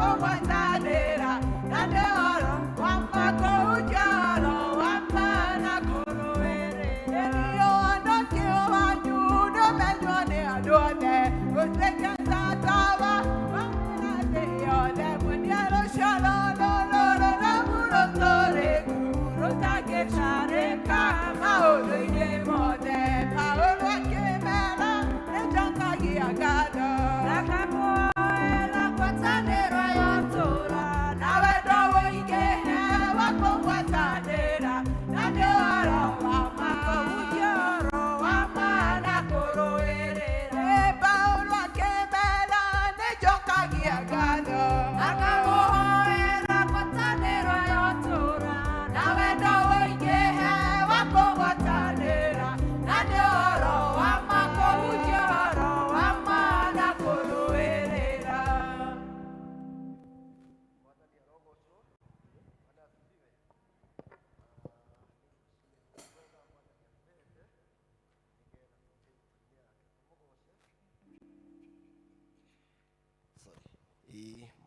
kũgwatanĩra na nĩ ũhoro wa ma kũhunjia ũhoro wa ma na kũrũĩrĩra. Ũhonokio wanyu ndũmenywo nĩ andũ othe, gũtuĩke ta tawa wa thĩ yothe. Muonie rũciaro rũrũ rũrũ rũtangĩtarĩka maũndũ-inĩ mothe. Paũlũ akĩmera nĩnjokagia ngatho Akamuoera ngwatanĩro ya ũtũũro na wendo ũingĩhe wa kũgwatanĩra na nĩ ũhoro wa ma kũhunjia ũhoro wa ma na kũrũĩrĩra. Paũlũ akĩmera nĩnjokagia ngatho Akamuoera ngwatanĩro ya ũtũũro na wendo ũingĩhe wa kũgwatanĩra na nĩ ũhoro wa ma kũhunjia ũhoro wa ma na kũrũĩrĩra.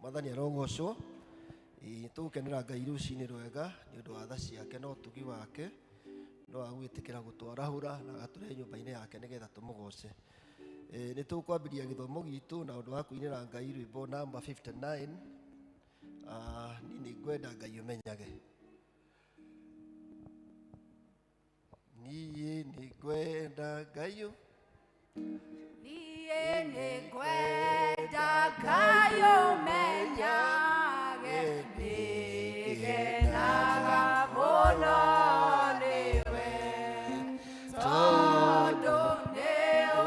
Mwathani arogocwo. Tũgũkenera Ngai rũcinĩ rwega nĩ ũndũ wa tha ciake na ũtugi wake no agwĩtĩkĩra gũtwarahũra na agatũrehe nyũmba-inĩ yake nĩgetha tũmũgoce. Nĩ tũkwambĩrĩria gĩthomo gitũ na ũndũ wa kũinĩra Ngai rwĩmbo namba 59. Niĩ nĩ ngwenda Ngai ũmenyage. Niĩ nĩ ngwenda Ngai Niĩ nĩ ngwenda Ngai ũmenyage, nĩngenaga mũno nĩwe, tondũ nĩ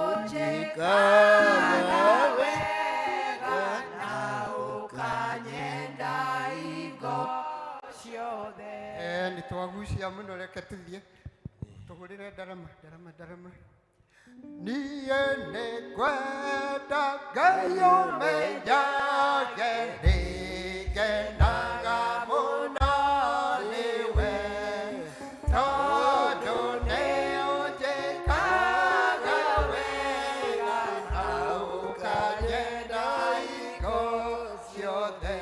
ũnjĩkaga wega na ũkanyenda hingo ciothe. Nĩ twagucia mũno, reke tũthiĩ tũhũrĩre ndarama ndarama ndarama. Niĩ nĩ ngwenda Ngai ũmenyage, nĩngenaga mũno nĩwe, tondũ nĩ ũnjĩkaga wega na ũkanyenda hingo ciothe.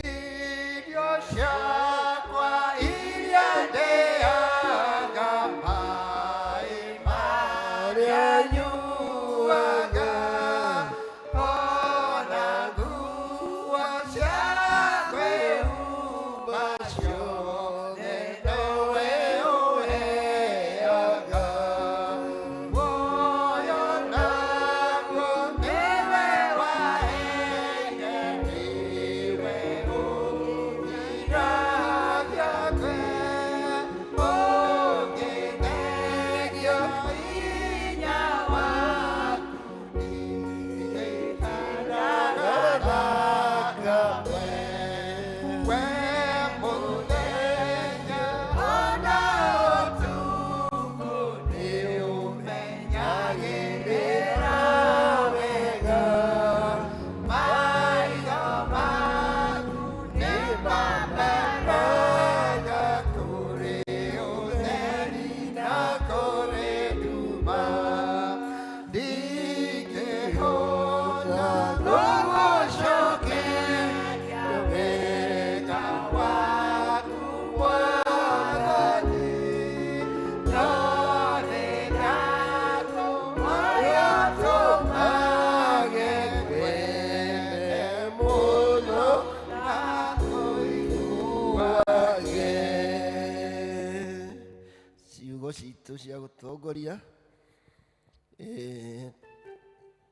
Irio ciakwa iria ndĩaga, maĩ marĩa nyuaga, ona nguo cia kwĩhumba ciothe nowe ũheaga. Muoyo naguo nĩwe waheire, nĩwe ũgiragia kwe, ũngĩnengio hinya waku nĩngĩkanaga we. We mũthenya ona ũtukũ nĩũmenyagĩrĩra wega, maitho maku nĩmamenyaga kũrĩ ũtheri na kũrĩ nduma. Ndingĩhota gũgũcokeria wega waku Mwathani, no nĩndakũhoya tũmage kwende mũno na kũiguage. Ciugo citũ cia gũtongoria.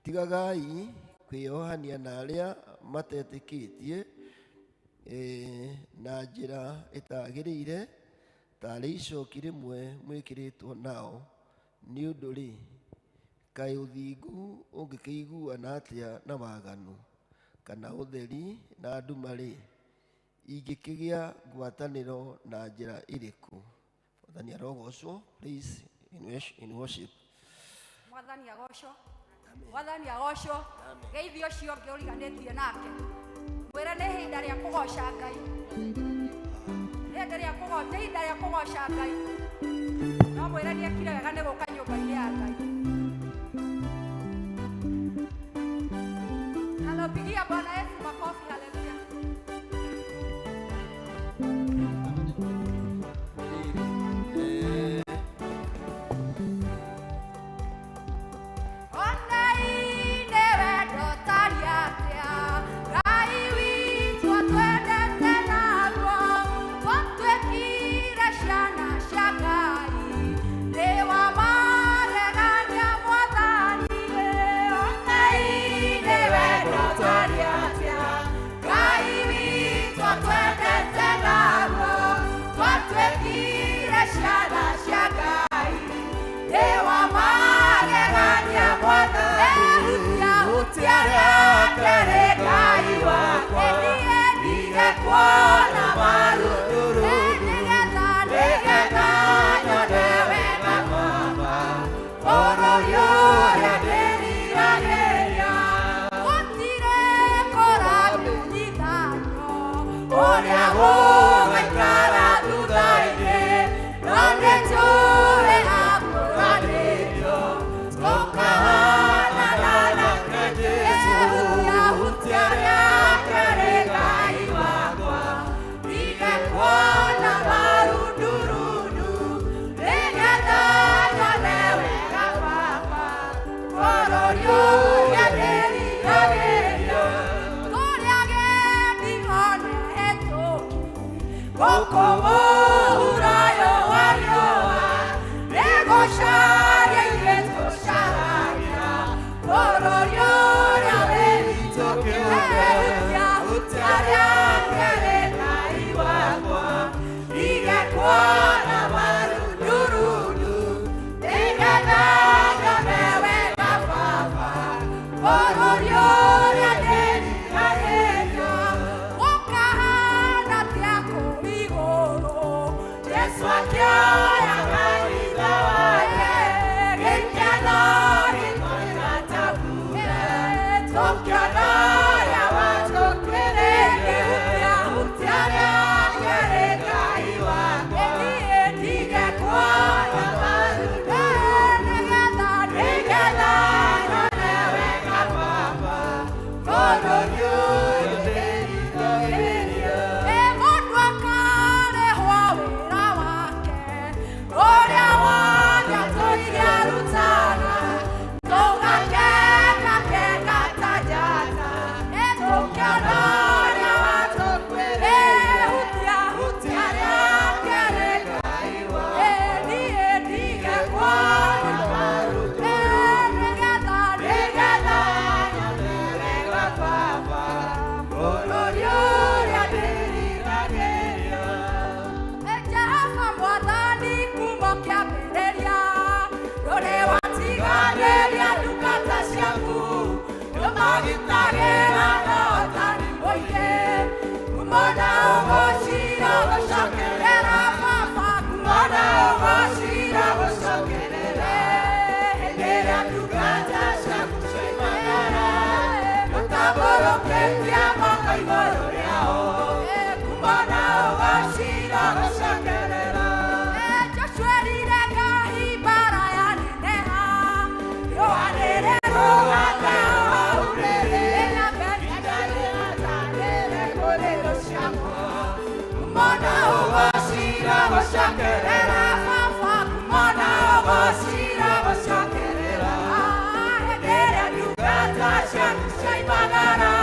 Tigagai kwĩyohania na arĩa matetĩkĩtie na njĩra ĩtagĩrĩire, tarĩ icoki rĩmwe mwĩkĩrĩtwo nao. Nĩ ũndũ rĩ, kaĩ ũthingu ũngĩkĩiguana atĩa na waganu, kana ũtheri na nduma rĩ, ingĩkĩgĩa ngwatanĩro na njĩra ĩrĩkũ? Mwathani arogocwo. Please in worship. Mwathani agocwo. Mwathani agocwo. Geithio ũcio ũngĩ ũriganĩtie nake, mwĩre nĩ ihinda rĩa kũgoca Ngai. Nĩ ihinda rĩa kũgoca Ngai. No mwĩre nĩ ekire wega nĩ gũka nyũmba-inĩ ya Ngai. Halo, pigia Bwana Yesu makofi. Gũkũ mũhuro wa riũa nĩgũcaria ithuĩ tũcaragia bũrũri ũrĩa wĩ witũ kĩũmbe. Hutia rĩake Ngai wakwa, ndige kuona marundurundu, nĩgetha nyone wega Baba bũrũri ũrĩa ndĩriragĩria. Gũkahana atĩa kũu igũrũ? Jesũ akĩoya kanitha wake, gĩkeno gĩkoira ta mbura, tũkĩona ũrĩa watũkuĩrĩire. Hutia rĩake Ngai wakwa, ndige kuona marundurundu, nĩgetha nyone wega Baba bũrũri ũyũ ndĩriragĩria. Ĩ mũndũ akarĩhwo wĩra wake, ũrĩa wothe atũire arutaga, tũgakena kega ta njata, ĩ tũkĩona ũrĩa watũkuĩrĩire. Hutia, hutia rĩake Ngai wakwa, ĩ niĩ ndige kuona marundurundu, nĩgetha nĩgetha nyone wega Baba bũrũri ũrĩa ndĩriragĩria. Jehova Mwathani kuma kĩambĩrĩria, ndũrĩ watiganĩria ndungata ciaku, ndũmagitagĩra na ũtari mũingĩ. Kumona ũgũcira gũcokerera Baba, Kumona ũgũcira gũcokerera, hĩndĩ ĩrĩa ndungata ciaku cioimagara, ũtambũrũkĩtie moko igũrũ rĩao. Kumona ũgũcira gũcokerera. Joshua erire Ngai mbaara yaneneha, riũa rĩrĩrũgama hau rĩrĩ, ihinda rĩratanĩre kũrĩ thũ ciakwa. Kumona ũgũcira gũcokerera, Baba, kumona ũgũcira gũcokerera, hĩndĩ ĩrĩa ndungata ciaku cioimagara,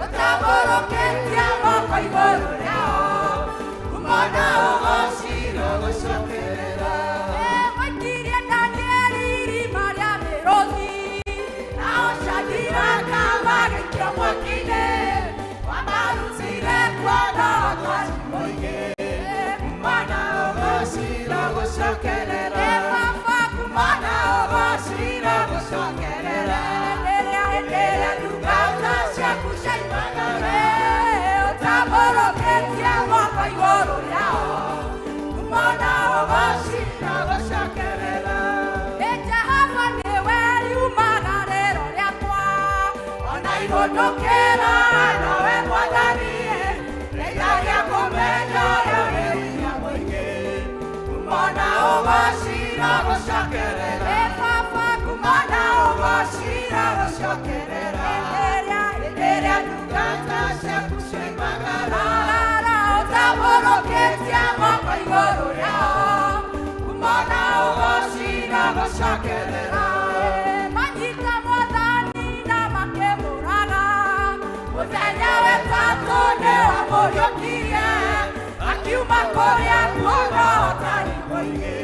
ũtambũrũkĩtie moko igũrũ rĩao. Kumona ũgũcira gũcokerera. Maikirie Danieli irima rĩa mĩrũthi, Nao Shadiraka magĩikio mwaki-inĩ, wamarutire kuo na ũgwati mũingĩ. Kumona ũgũcira gũcokerera, Baba, kumona ũgũcira gũcokerera, hĩndĩ ĩrĩa ndungata ciaku cioimagara, ũtambũrũkĩtie moko igũrũ rĩao. Kumona ũgũcira gũcokerera. Ĩ Jehova nĩwe riumaga rĩro rĩakwa, Ona ihũndũkĩra nowe Mwathani, ndeithagia kũmenya ũrĩa wĩ hinya mũingĩ. Kumona ũgũcira gũcokerera, Ĩ Baba, kumona ũgũcira gũcokerera, hĩndĩ ĩrĩa ndungata ciaku cioimagara, ũtambũrũkĩtie moko igũrũ rĩao. Kumona ũgũcira gũcokerera. Manyita Mwathani na makĩmũraga, Mũthenya wetatũ nĩwamũriũkirie, akiuma kũrĩa kuona ũtari mũingĩ.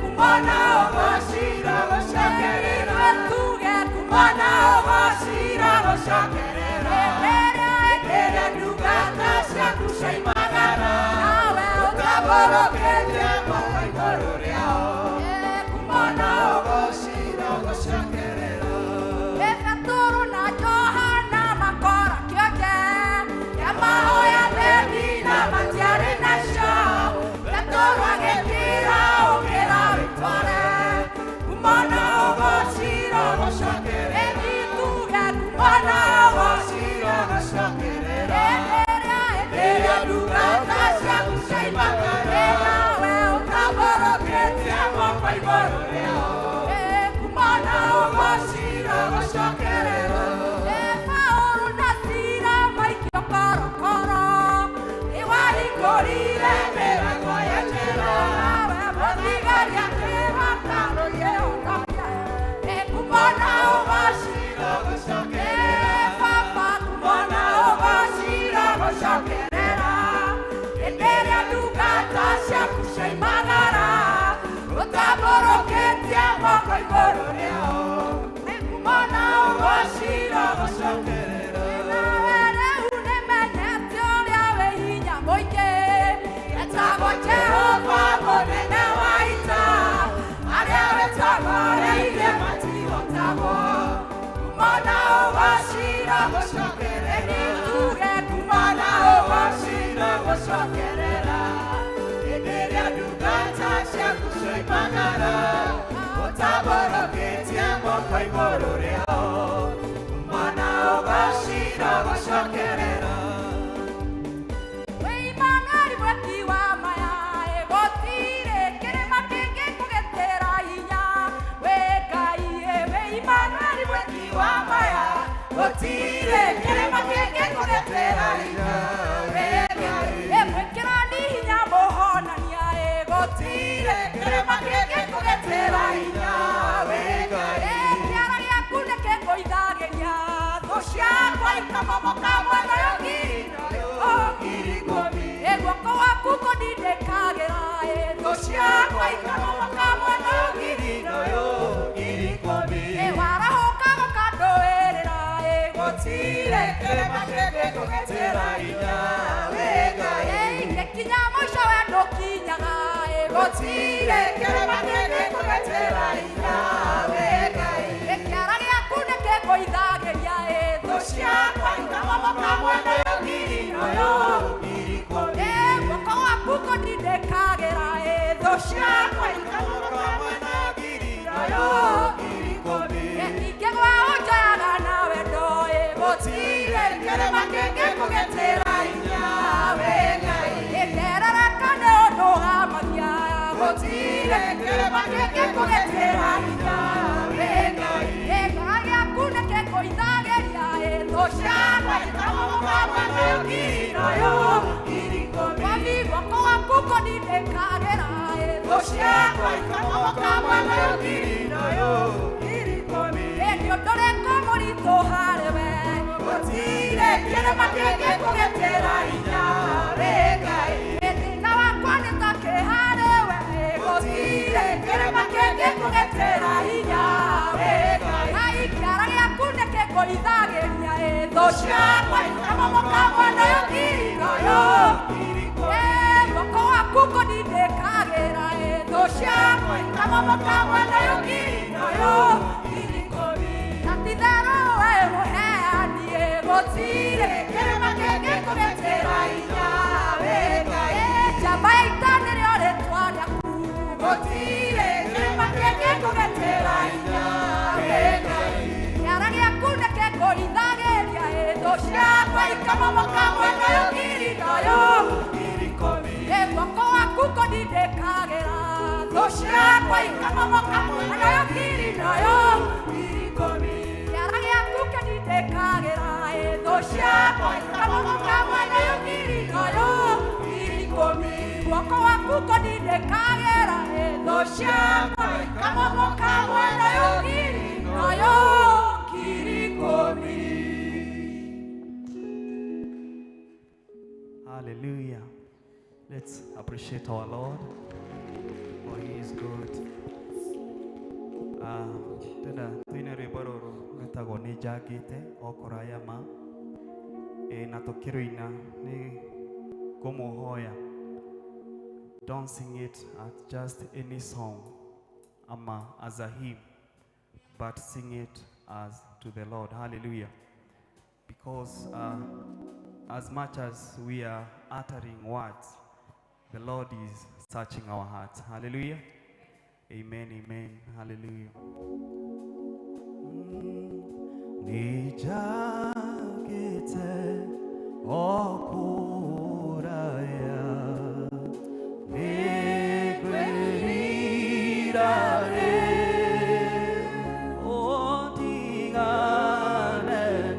Kumona ũgũcira gũcokerera, tuge kumona ũgũcira gũcokerera, hĩndĩ ĩrĩa ndungata ciaku cioimagara, nawe ũtambũrũkĩtie moko igũrũ rĩao. Kumona ũgũcira gũcokerera. Ĩ Petero na Johana makora kĩonje, Mahoya thendi na matiarĩ nacio, Petero agĩkira ũkĩra wĩtware. Kumona ũgũcira gũcokerera, ĩthi tuge kumona ũgũcira gũcokerera, hĩndĩ ĩrĩa ndungata ciaku cioimagara, nawe ũtambũrũkĩtie moko igũrũ rĩao. Kumona ũgũcira gũcokerera. Ĩ Paũlũ na Sila maikio korokoro, Nĩwahingũrire mĩrango ya njera, nawe mũthigari akĩhota rũyĩonokia. Ĩ kumona ũgũcira gũcokerera, Baba, kumona ũgũcira gũcokerera, hĩndĩ cioimagara ũtambũrũkĩtie moko igũrũ rĩao nĩ ngumo na ũgoci irogũcokerera. Nawe rĩu nĩmenyete ũrĩa wĩ hinya mũingĩ Etagwo Jehova mũnene wa ita, arĩa wĩtongoreirie matihotagwo. Ngumo na ũgoci irogũcokerera. Tuge Ngumo na ũgoci irogũcokerera. Hĩndĩ ĩrĩa ndungata ciaku cioimagara, ũtambũrũkĩtie moko igũrũ rĩao. Ngumo na ũgoci irogũcokerera. Wĩ Imanueli mweki wa maya, gũtirĩ kĩrĩma kĩngĩkũgitĩra hinya. Wĩ Ngai, wĩ Imanueli mweki wa maya, gũtirĩ kĩrĩma kĩngĩkũgitĩra hinya. Wĩ Ngai. Ĩ mwĩkĩrani hinya mũhonania, gũtirĩ Gũtirĩ kĩrĩma kĩngĩkũgitĩra hinya. Wĩ Ngai. Ĩ kĩara gĩaku nĩkĩngũithagĩria Thũ ciakwa ikamomoka mwena ũyũ ngiri nayo ngiri ikũmi. Ĩ guoko gwaku kũndindĩkagĩra, Thũ ciakwa ikamomoka mwena ũyũ ngiri nayo ngiri ikũmi. Ĩ warahũka gũkandũĩrĩra, Gũtirĩ kĩrĩma kĩngĩkũgitĩra hinya. Wĩ Ngai. Ĩ ingĩkinya mũico we ndũkinyaga, Gũtirĩ kĩrĩma kĩngĩkũgitĩra hinya. Wĩ Ngai. Ĩ kĩara gĩaku nĩkĩngũithagĩria, Thũ ciakwa ikamomoka mwena ũyũ ngiri nayo ngiri ikũmi. Ĩ guoko gwaku kũndindĩkagĩra, Thũ ciakwa ikamomoka mwena ũyũ ngiri nayo ngiri ikũmi. Ĩ ingĩgwa ũnjoyaga na wendo, Gũtirĩ kĩrĩma kĩngĩkũgitĩra hinya. Wĩ Ngai. Ĩ nderereka nĩ ũndũgamagia, Gũtirĩ kĩrĩma kĩngĩkũgitĩra hinya. Wĩ Ngai. Ĩ kĩara gĩaku nĩkĩngũithagĩria, Thũ ciakwa ikamomoka mwena ũyũ ngiri nayo ngiri ikũmi. Mami guoko gwaku kũndindĩkagĩra, Thũ ciakwa ikamomoka mwena ũyũ ngiri nayo ngiri ikũmi. Ĩ nĩ ũndũ ũrĩkũ mũritũ harĩ we? Gũtirĩ kĩrĩma kĩngĩkũgitĩra hinya. Wĩ Ngai. Ĩ thĩna wakwa nĩ ta kĩ harĩ we? Gũtirĩ kĩrĩma kĩngĩkũgitĩra hinya. Wĩ Ngai. Ngai kĩara gĩaku nĩkĩngũithagĩria, Thũ ciakwa ikamomoka mwena ũyũ ngiri nayo ngiri ikũmi. Ĩ guoko gwaku kũndindĩkagĩra, Thũ ciakwa ikamomoka mwena ũyũ ngiri nayo ngiri ikũmi. Na ti-itherũ we mũheani, Gũtirĩ kĩrĩma kĩngĩkũgitĩra hinya. Wĩ Ngai. Ĩ njamba ya ita nĩrĩo rĩtwa rĩaku, Gũtirĩ kĩrĩma kĩngĩkũgitĩra hinya. Wĩ Ngai. Kĩara gĩaku nĩkĩngũithagĩria, Thũ ciakwa ikamomoka mwena ũyũ ngiri nayo ngiri ikũmi. Ĩ guoko gwaku kũndindĩkagĩra, Thũ ciakwa ikamomoka mwena ũyũ ngiri nayo ngiri ikũmi. Kĩara gĩaku kĩndindĩkagĩra, Thũ ciakwa ikamomoka mwena ũyũ ngiri nayo ngiri ikũmi. Guoko gwaku kũndindĩkagĩra, Thũ ciakwa ikamomoka mwena ũyũ ngiri nayo ngiri ikũmi. Hallelujah. Let's appreciate our Lord, for He is good. Tena twine rwĩmbo rũrũ rwĩtagwo nĩ njangĩte o kũraya ma, na tũkĩrũina nĩ ngũmũhoya, don't sing it at just any song ama as a hymn, but sing it as to the Lord. Hallelujah. Because as much as we are uttering words, the Lord is searching our hearts. Hallelujah. Amen, amen. Hallelujah. Nijagite okuraya nigwerirare otigane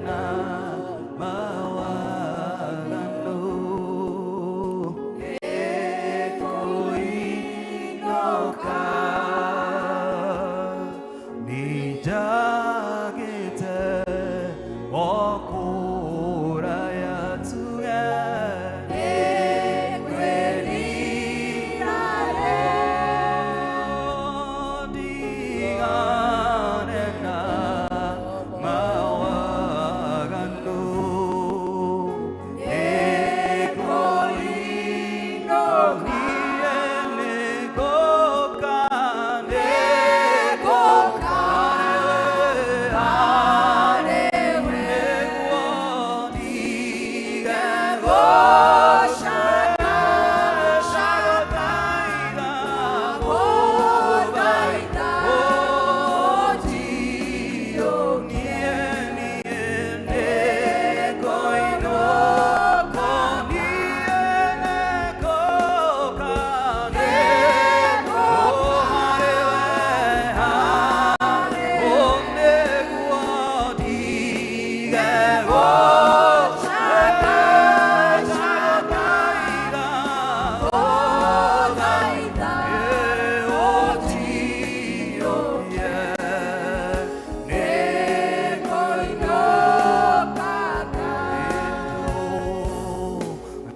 na mawaganu ekuinoka nijagite okuraya tuge.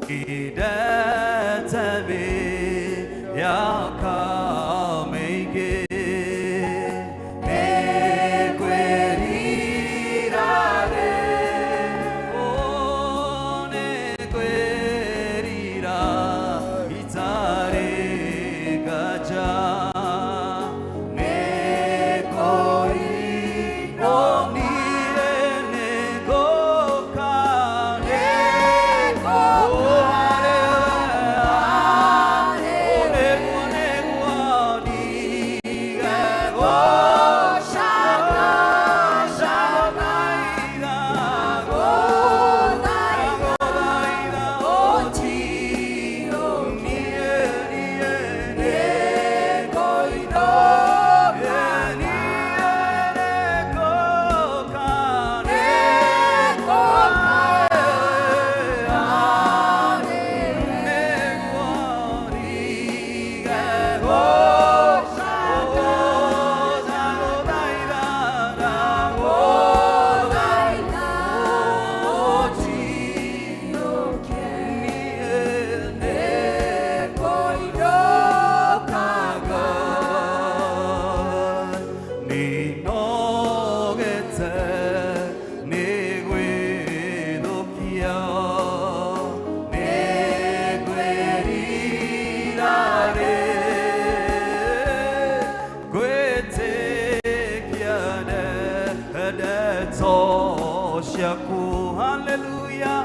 Ndete mĩaka mĩingĩ nĩngwĩrira rĩu, nĩngwĩrira itarĩ nganja. Nĩngũrirwo niĩ nĩngũka, Hallelujah.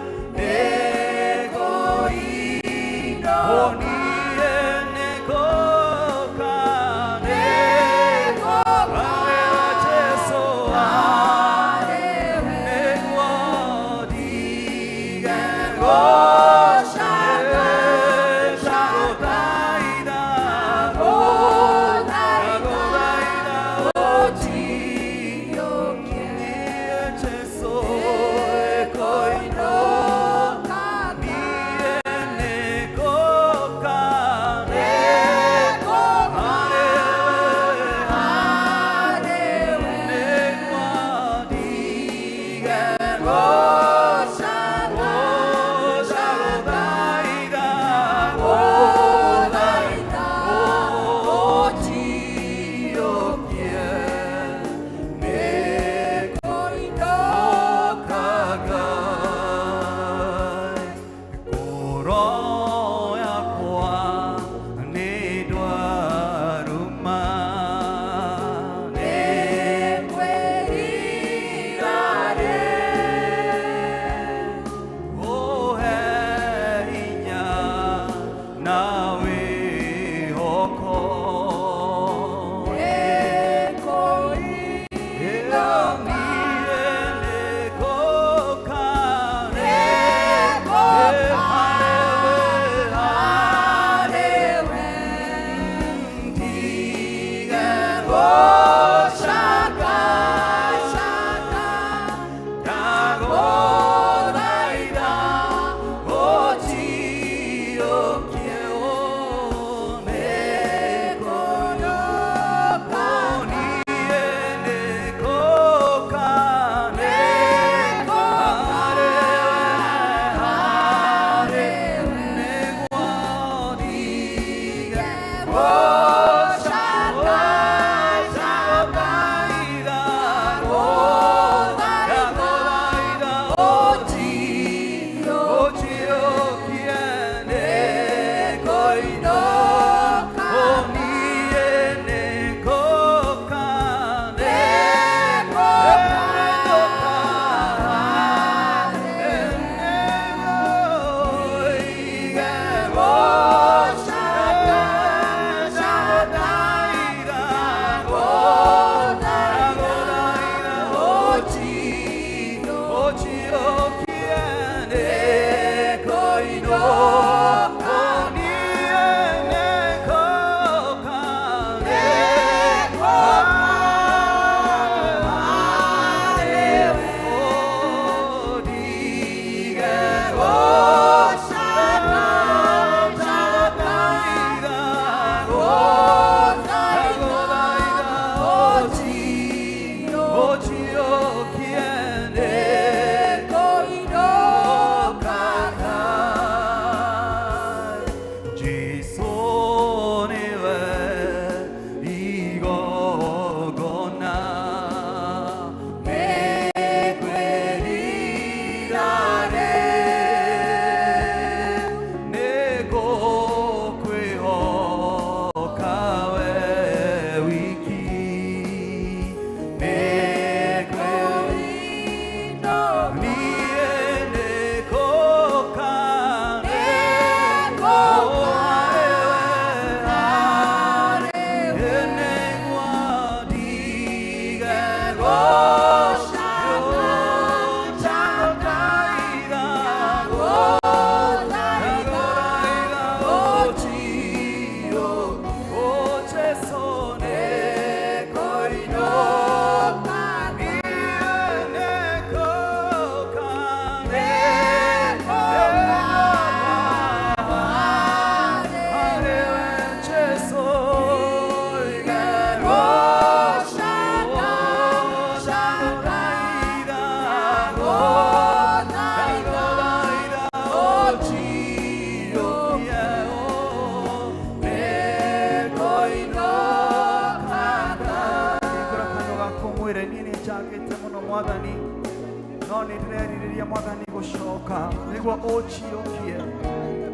Ũgoka nĩguo ũnjiũkie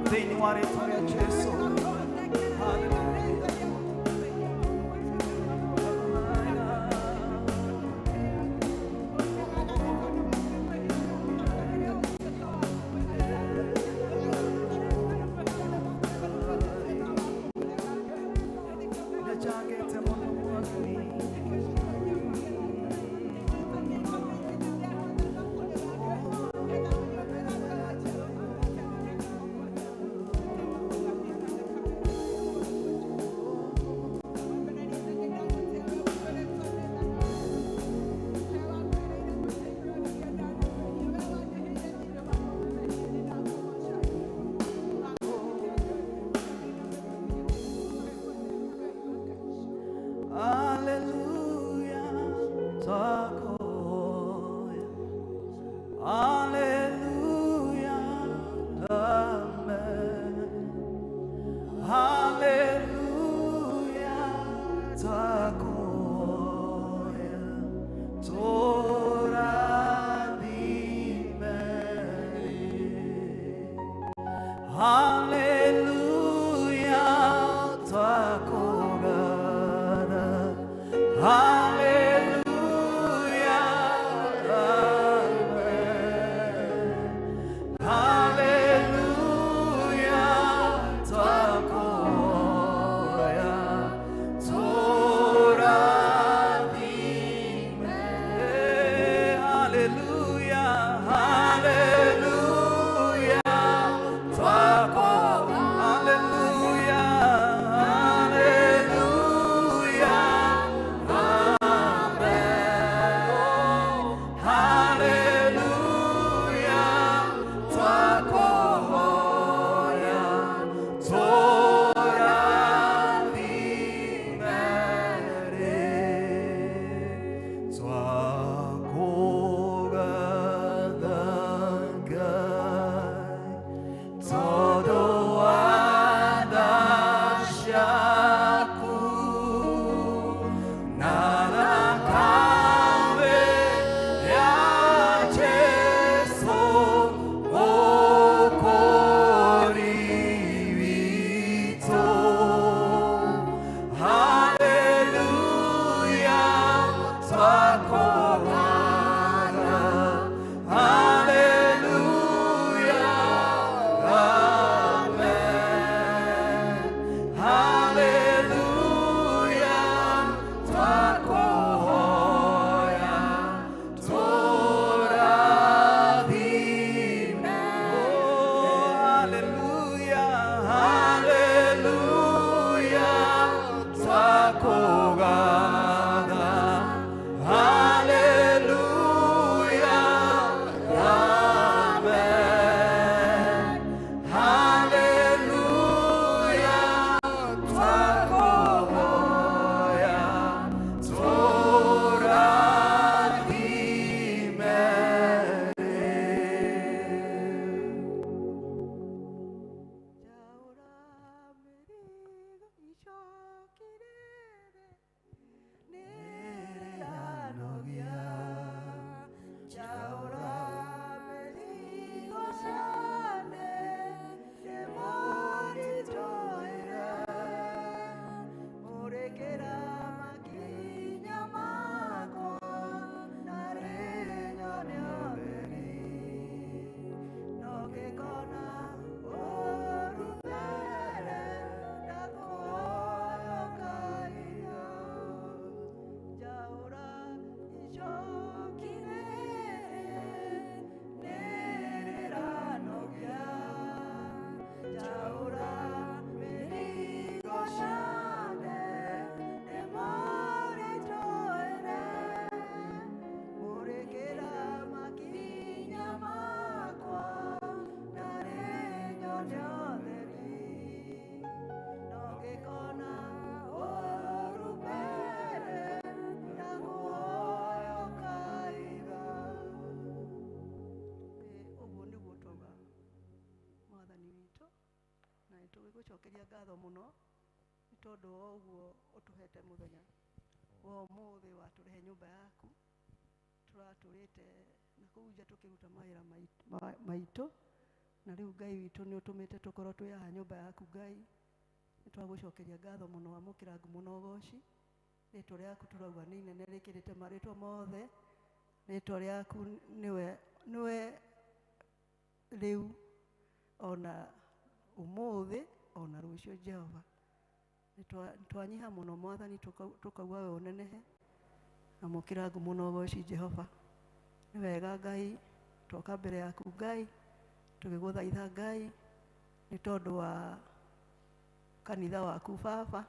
thĩinĩ wa rĩtwa rĩa Jesu. Hallelujah. Nĩnjagĩte mũno Mwathani. Hallelujah, twakuhoya. Hallelujah, amen. Hallelujah, twakuhoya. Tũrathime. Hallelujah, twakugana. Hallelujah, amen. Hallelujah, twakuhoya. Tũrathime. Hallelujah, hallelujah, twakuhoya. Hallelujah, hallelujah, amen. Hallelujah, twakuhoya. Tũrathime. Twakugatha Ngai, tondũ wa tha ciaku na thakame ya Jesũ Mũkũũri witũ. Hallelujah, twakũgatha. Hallelujah, amen. Hallelujah, twakuhoya. Tũrathime. Oh, hallelujah, hallelujah, twakũgatha. Hallelujah, amen. Hallelujah, twakuhoya. Tũrathime. Ũguo nĩguo twauga Mwathani witũ, na nĩ tũgĩgũcokeria ngatho mũno nĩ tondũ wa ũguo ũtũhete mũthenya wa ũmũthĩ, watũrehe nyũmba yaku tũratũrĩte. Na kũu nja tũkĩruta mawĩra maitũ na rĩu Ngai witũ nĩ ũtũmĩte tũkorwo twĩ haha nyũmba yaku Ngai. Nĩ twagũcokeria ngatho mũno, amũkĩra ngumo na ũgoci. Rĩtwa rĩaku tũrauga nĩ inene rĩkĩrĩte marĩtwa mothe. Rĩtwa rĩaku nĩwe rĩu ona ũmũthĩ ona rũciũ Jehova. Nĩ twanyiha mũno Mwathani, tũkauga we ũnenehe. Amũkĩra ngumo na ũgoci Jehova. Nĩ wega Ngai twoka mbere yaku Ngai tũgĩgũthaitha Ngai nĩ tondũ wa kanitha waku Baba.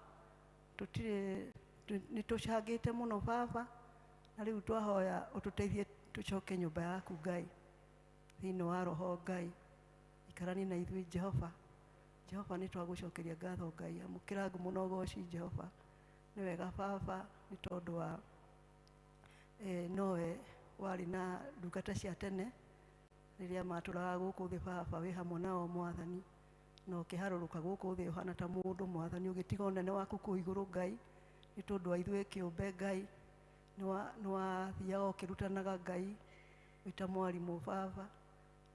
Tũtirĩ nĩ tũcangĩte mũno Baba, na rĩu twahoya ũtũteithie tũcoke nyũmba yaku Ngai thĩinĩ wa roho Ngai. Ikarani na ithuĩ Jehova. Jehova nĩ twagũcokeria ngatho Ngai, amũkĩra ngumo na ũgoci Jehova. Nĩ wega Baba nĩ tondũ wa nowe warĩ na ndungata cia tene rĩrĩa matũraga gũkũ thĩ Baba, wĩ hamwe nao Mwathani, na ũkĩharũrũka gũkũ thĩ ũhana ta mũndũ Mwathani, ũgĩtiga ũnene waku kũu igũrũ Ngai nĩ tondũ wa ithuĩ kĩũmbe Ngai. Nĩ wathiaga ũkĩrutanaga Ngai wĩ ta mwarimũ Baba,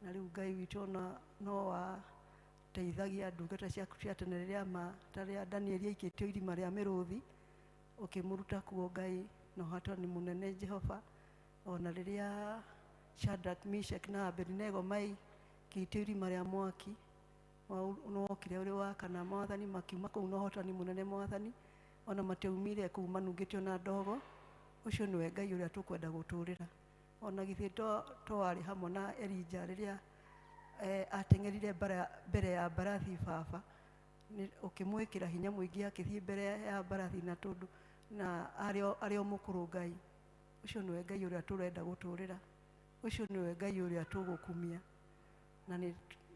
na rĩu Ngai witũ ona no wateithagia ndungata ciaku cia tene rĩrĩa ta rĩrĩa Danieli aikĩtio irima rĩa mĩrũthi ũkĩmũruta kuo Ngai na ũhatani mũnene Jehova. Ona rĩrĩa Shadrach, Meshach na Abednego maikĩtio irima rĩa mwaki nĩwokire ũrĩ wa kana Mwathani, makiuma kũu na ũhotani mũnene Mwathani, ona matiaumire kũu manungĩtio na ndogo. Ũcio nĩwe Ngai ũrĩa tũkwenda gũtũrĩra. Ona githĩ to warĩ hamwe na Elijah rĩrĩa ateng'erire mbere ya mbarathi Baba, ũkĩmwĩkĩra hinya mũingĩ akĩthiĩ mbere ya mbarathi na tondũ na arĩ o mũkũrũ Ngai. Ũcio nĩwe Ngai ũrĩa tũrenda gũtũrĩra, ũcio nĩwe Ngai ũrĩa tũgũkumia.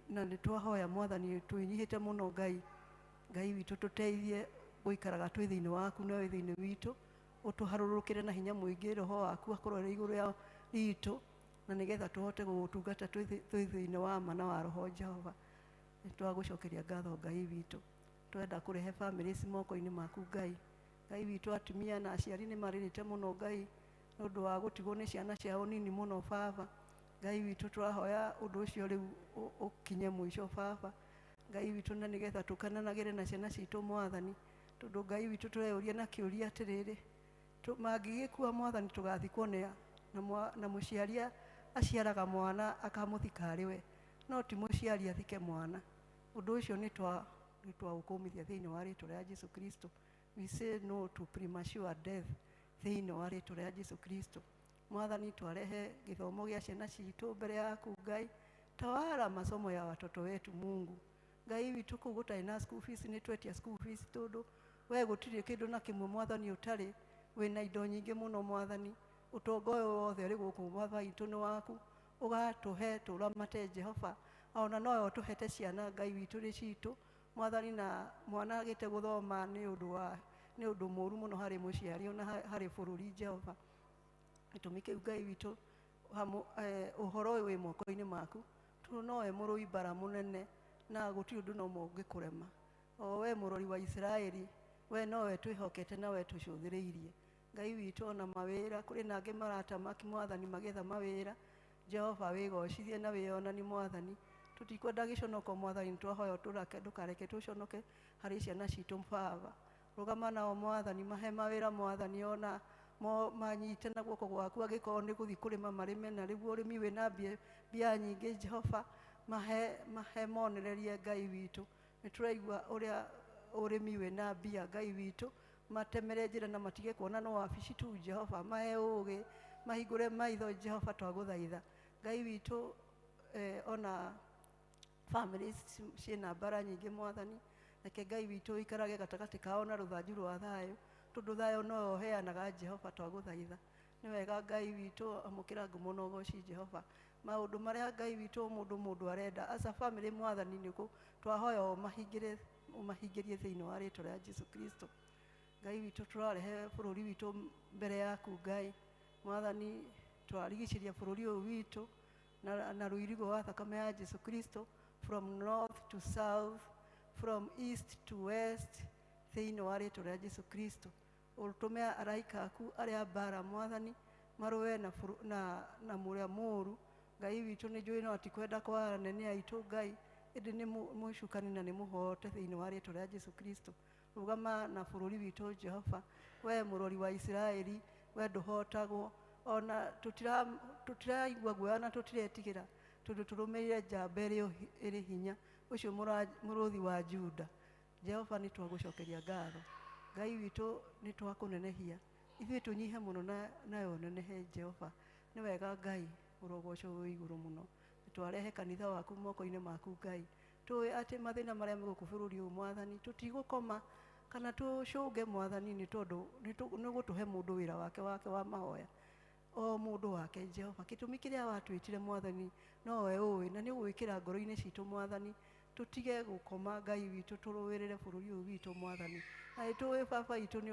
Na nĩ twahoya Mwathani twĩnyihĩte mũno Ngai. Ngai witũ tũteithie gũikaraga twĩ thĩinĩ waku na wĩ thĩinĩ witũ, ũtũharũrũkĩre na hinya mũingĩ, roho waku akorwo arĩ igũrũ ya ritũ, na nĩgetha tũhote gũgũtungata twĩ thĩinĩ wa ma na wa roho Jehova. Nĩ twagũcokeria ngatho Ngai witũ. Twenda kũrehe families moko-inĩ maku Ngai. Ngai witũ atumia na aciari nĩ marĩrĩte mũno Ngai nĩ ũndũ wa gũtigwo nĩ ciana ciao nini mũno Baba. Ngai witũ tũrahoya ũndũ ũcio rĩu ũkinye mũico Baba. Ngai witũ na nĩgetha tũkenanagĩre na ciana citũ Mwathani, tondũ Ngai witũ tũreyũria na kĩũria atĩrĩrĩ, mangĩgĩkua Mwathani tũgathikwo nĩa? Na mũciari aciaraga mwana akamũthika arĩ we, no ti mũciari athike mwana. Ũndũ ũcio nĩ twaũkũmithia thĩinĩ wa rĩtwa rĩa Jesu Kristo. We say no to premature death thĩinĩ wa rĩtwa rĩa Jesu Kristo. Mwathani twarehe gĩthomo gĩa ciana citũ mbere yaku Ngai. Tawala masomo ya watoto wetu Mungu. Ngai witũ kũu gũtarĩ na school fees nĩ twetia school fees tondũ we gũtirĩ kĩndũ na kĩmwe Mwathani ũtarĩ, wĩna indo nyingĩ mũno Mwathani. Ũtonga ũyũ wothe ũrĩ gũkũ Baba witũ nĩ waku, ũgatũhe tũramate Jehova. Ona nowe ũtũhete ciana Ngai witũ rĩ citũ Mwathani, na mwana agĩte gũthoma nĩ ũndũ mũũru mũno harĩ mũciari ona harĩ bũrũri Jehova. Gĩtũmi kĩu Ngai witũ ũhoro ũyũ wĩ moko-inĩ maku, tondũ nowe mũrũi mbara mũnene na gũtirĩ ũndũ no ũngĩkũrema. O we mũrori wa Isiraeli, we nowe twĩhokete na we tũcũthĩrĩirie. Ngai witũ ona mawĩra kũrĩ na angĩ maratamaki Mwathani magĩetha mawĩra. Jehova wĩgocithie na wĩyonanie Mwathani. Tũtikwenda gĩconoko Mwathani, nĩtwahoya ndũkareke tũconoke harĩ ciana citũ Baba. Rũgama nao Mwathani, mahe mawĩra Mwathani, ona manyite na guoko gwaku angĩkorwo nĩ gũthiĩ kũrĩma marĩme, na rĩu ũrĩmi wĩna mbia nyingĩ Jehova, mahe monererie Ngai witũ. Nĩ tũraigua ũrĩa ũrĩmi wĩna mbia Ngai witũ, matemere njĩra na matige kuona no wabici tu Jehova, mahe ũgĩ, mahingũre maitho Jehova, twagũthaitha Ngai witũ. Ona families ciĩna mbara nyingĩ Mwathani, reke Ngai witũ ũikarage gatagatĩ kao na rũthanju rwa thayũ, tondũ thayũ nowe ũheanaga Jehova, twagũthaitha. Nĩ wega Ngai witũ, amũkĩra ngumo na ũgoci Jehova. Maũndũ marĩa Ngai witũ mũndũ arenda as a family Mwathani, nĩkũ twahoya ũmahingĩrie thĩinĩ wa rĩtwa rĩa Jesu Kristo. Ngai witũ tũrarehe bũrũri witũ mbere yaku Ngai Mwathani, twarigicĩria bũrũri ũyũ witũ na rũirigo wa thakame ya Jesu Kristo, from north to south, from east to west, thĩinĩ wa rĩtwa rĩa Jesu Kristo. Ũtũme araika aku arĩa mbara Mwathani Marũe na na mũrĩa mũũru. Ngai witũ nĩ njũĩ no atikwenda kwa anene aitũ Ngai, ĩndĩ nĩ mũcukani na nĩ mũhote thĩinĩ wa rĩtwa rĩa Jesu Kristo. Rũgama na bũrũri witũ Jehova, we mũrori wa Isiraeli, we ndũhotagwo. Ona tũtiraigua guoya na tũtiretigĩra, tondũ tũrũmĩrĩire njamba ĩrĩa ĩrĩ hinya, ũcio mũrũthi wa Juda. Jehova nĩ twagũcokeria ngatho. Ngai witũ nĩ twakũnenehia. Ithuĩ tũnyihe mũno nayo nenehe Jehova. Nĩ wega Ngai, ũrogocwo wĩ igũrũ mũno. Twarehe kanitha waku moko-inĩ maku Ngai. Tũĩ atĩ mathĩna marĩa me gũkũ bũrũri ũyũ Mwathani, tũtigũkoma kana tũcũnge Mwathani nĩ tondũ nĩ ũgũtũhe mũndũ wĩra wake wa mahoya. O mũndũ wake Jehova, gĩtũmi kĩrĩa watwĩtire Mwathani nowe ũĩ, na nĩ ũgwĩkĩra ngoro-inĩ citũ Mwathani. Tũtige gũkoma Ngai witũ, tũrũĩrĩre bũrũri ũyũ witũ Mwathani. Na nĩtũĩ baba witũ nĩ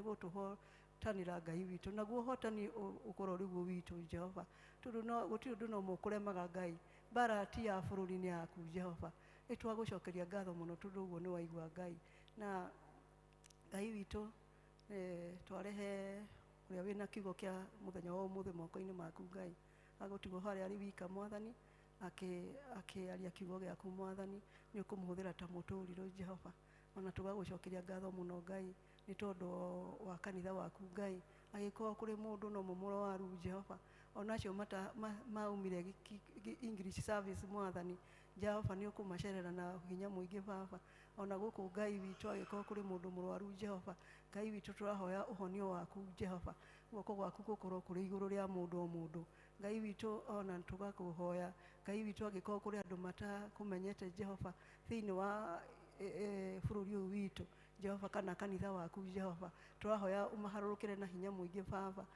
ũgũtũhotanĩra Ngai witũ, naguo ũhotani ũkorwo ũrĩ guo witũ Jehova. Tondũ no gũtirĩ ũndũ no ũmwe ũkũremaga Ngai. Mbara ti ya bũrũri nĩ yaku Jehova. Nĩ twagũcokeria ngatho mũno tondũ ũguo nĩ waigua Ngai. Na Ngai witũ, twarehe ũrĩa wĩna kiugo kĩa mũthenya wa ũmũthĩ moko-inĩ maku Ngai. Agũtigwo harĩa arĩ wika Mwathani, akĩaria kiugo gĩaku Mwathani, nĩ ũkũmũhũthĩra ta mũtũrirũ Jehova. Ona tũgagũcokeria ngatho mũno Ngai nĩ tondũ wa kanitha waku Ngai. Angĩkorwo kũrĩ mũndũ no mũmũrwaru Jehova, ona acio maumire English service Mwathani, Jehova nĩ ũkũmacerera na hinya mũingĩ Baba. Ona gũkũ Ngai witũ angĩkorwo kũrĩ mũndũ mũrwaru Jehova, Ngai witũ tũrahoya ũhonio waku Jehova, guoko gwaku gũkorwo kũrĩ igũrũ rĩa mũndũ o mũndũ. Ngai witũ ona tũgakũhoya Ngai witũ angĩkorwo kũrĩ andũ matakũmenyete Jehova thĩinĩ wa bũrũri ũyũ witũ Jehova, kana kanitha waku Jehova, tũrahoya ũmaharũrũkĩre na hinya mũingĩ Baba,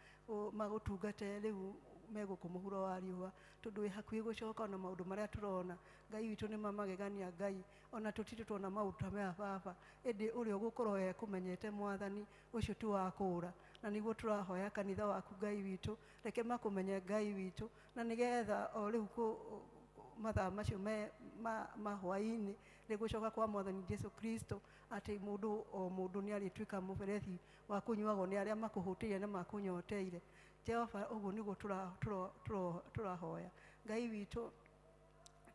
magũtungate rĩu megũkũ mũhuro wa riũa, tondũ wĩ hakuhĩ gũcoka. Ona maũndũ marĩa tũrona Ngai witũ nĩ mamagegania Ngai, ona tũtirĩ tuona maũndũ ta maya Baba, ĩndĩ ũrĩa ũgũkorwo ekũmenyete Mwathani ũcio ti wa kũũra. Na nĩguo tũrahoya kanitha waku Ngai witũ, reke makũmenye Ngai witũ, na nĩgetha o rĩu mathaa macio ma hwaĩ-inĩ rĩgũcoka kwa Mwathani Jesu Kristo, atĩ mũndũ o mũndũ nĩ arĩtuĩka mũberethi wa kũnyuagwo nĩ arĩa makũhũtĩire na makũnyoteire. Jehova, ũguo nĩguo tũrahoya. Ngai witũ,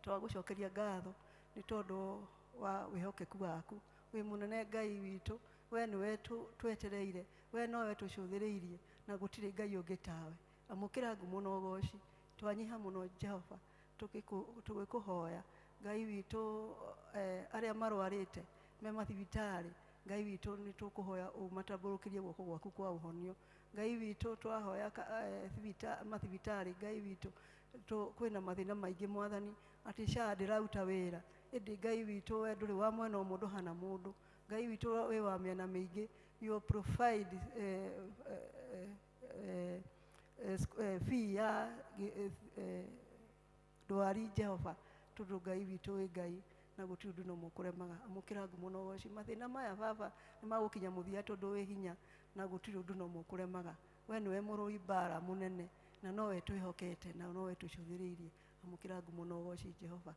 twagũcokeria ngatho nĩ tondũ wa wĩhokeku waku. Wĩ mũnene Ngai witũ, we nĩwe twetereire, we nowe tũcũthĩrĩirie, na gũtirĩ Ngai ũngĩ tawe. Amũkĩra ngumo na ũgoci. Twanyiha mũno Jehova tũgĩkũhoya Ngai witũ. Arĩa marwarĩte me mathibitarĩ Ngai witũ nĩ tũkũhoya ũmatambũrũkĩrie guoko gwaku kwa ũhonio. Ngai witũ twahoya mathibitarĩ Ngai witũ, kwĩna mathĩna maingĩ Mwathani, atĩ SHA ndĩraruta wĩra, ĩndĩ Ngai witũ we ndũrĩ wa mwena ũmwe, ndũhana mũndũ. Ngai witũ wĩ wa mĩena mĩingĩ, you provide fee ya ndwari Jehova, tondũ Ngai witũ wĩ Ngai na gũtirĩ ũndũ no mũkũremaga. Amũkĩra ngumo na ũgoci. Mathĩna maya Baba nĩ magũkinya mũthia, tondũ wĩ hinya na gũtirĩ ũndũ no mũkũremaga. We nĩwe mũrũi mbara mũnene, na nowe twĩhokete na nowe tũcũthĩrĩirie. Amũkĩra ngumo na ũgoci Jehova.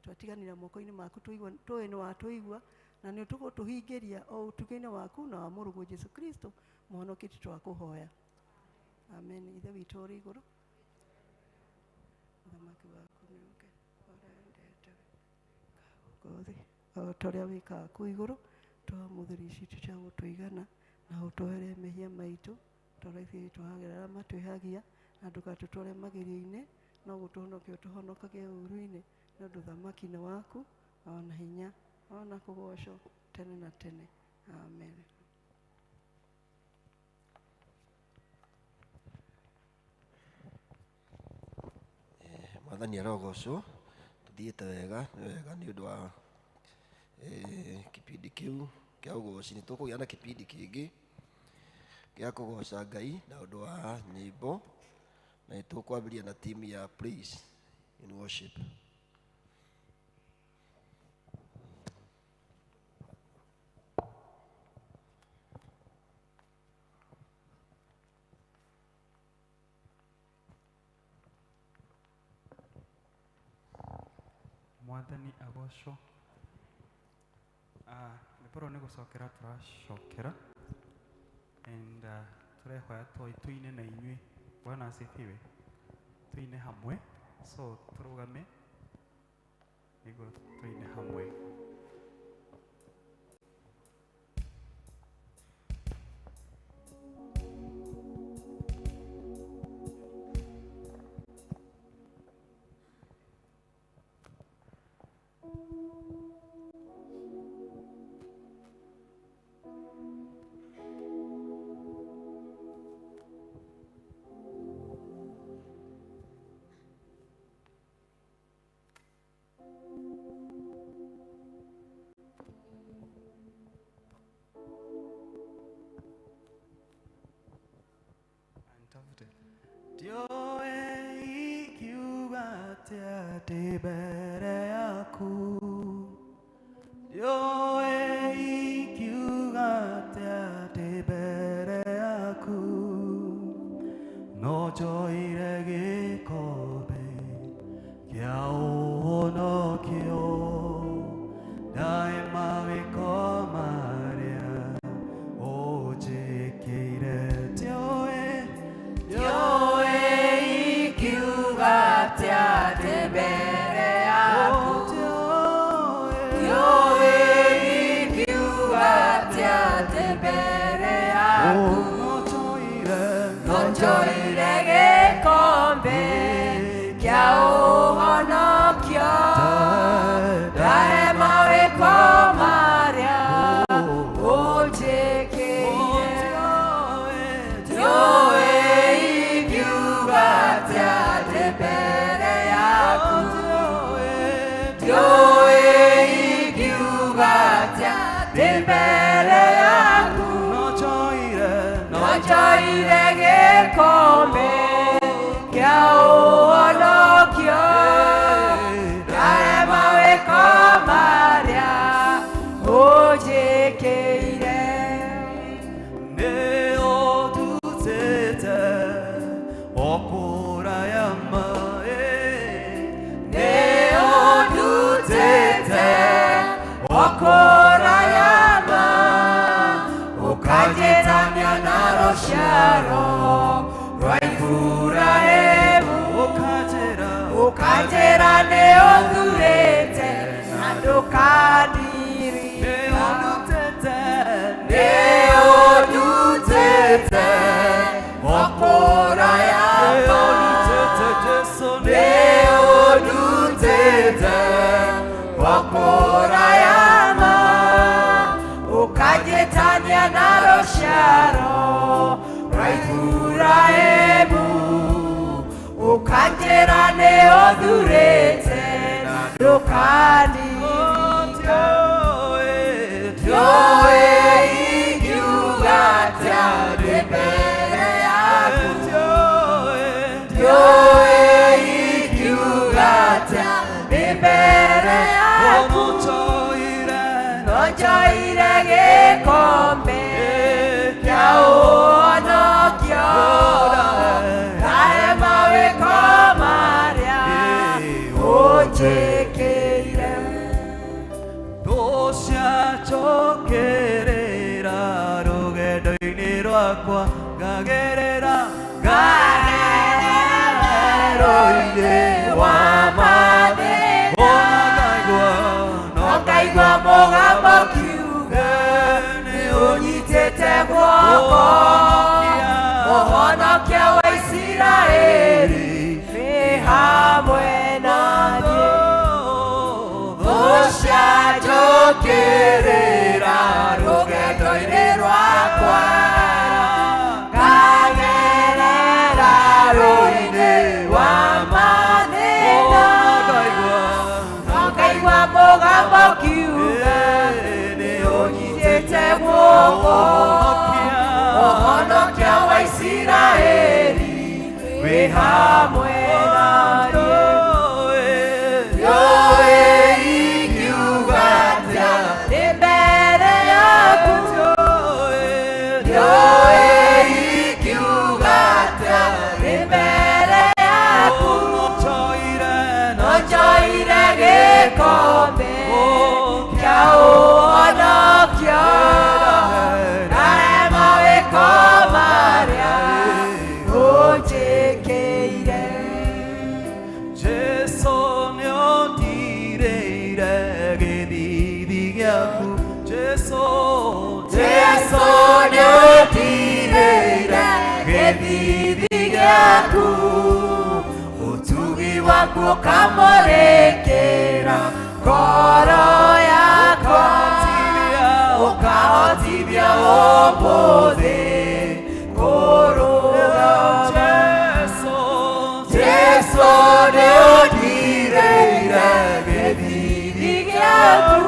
Twatiganĩra moko-inĩ maku, tũĩ nĩ watũigua na nĩ tũgũtũhingĩria o ũtugi-inĩ waku na wa mũrũguo Jesu Kristo mũhonoki twakũhoya. Amen. Ithe witũ ũrĩ igũrũ, ũthamaki waku nĩ ũũke, ũrĩa wendete gũkũ thĩ o ta ũrĩa wĩkaga kũu igũrũ. Twamũthĩri citũ cia gũtũigana, na ũtwehere mehia maitũ ta ũrĩa ithuĩ twahagĩra arĩa matwĩhagia, na ndũgatũtware magerio-inĩ, no gũtũhonokia ũtũhonokagie ũũru-inĩ, nĩ ũndũ ũthamaki nĩ waku, ona hinya, ona kũgocwo tene na tene. Amen. Mwathani arogocwo. Tuthiĩte wega, nĩ wega nĩ ũndũ wa kĩbindi kĩu kĩa ũgoci. Nĩ tũkũgĩa na kĩbindi kĩngĩ gĩa kũgoca Ngai na ũndũ wa nyĩmbo, na nĩ tũkwambĩrĩria na timu ya praise in worship. Mwathani agocwo. Rwĩmbo rũrũ nĩ gũcokera tũracokera, and Tũrehoya tũine na inyuĩ. Bwana asifiwe. Tuine hamwe. So tũrũgame nĩguo tuine hamwe. Kia o, gĩaku, ũtugi waku ũkamũrĩkĩra ngoro yakwa, ũkahotithia ũmũthĩ kũrũgama. Jesu nĩũndirĩire gĩthithi gĩaku,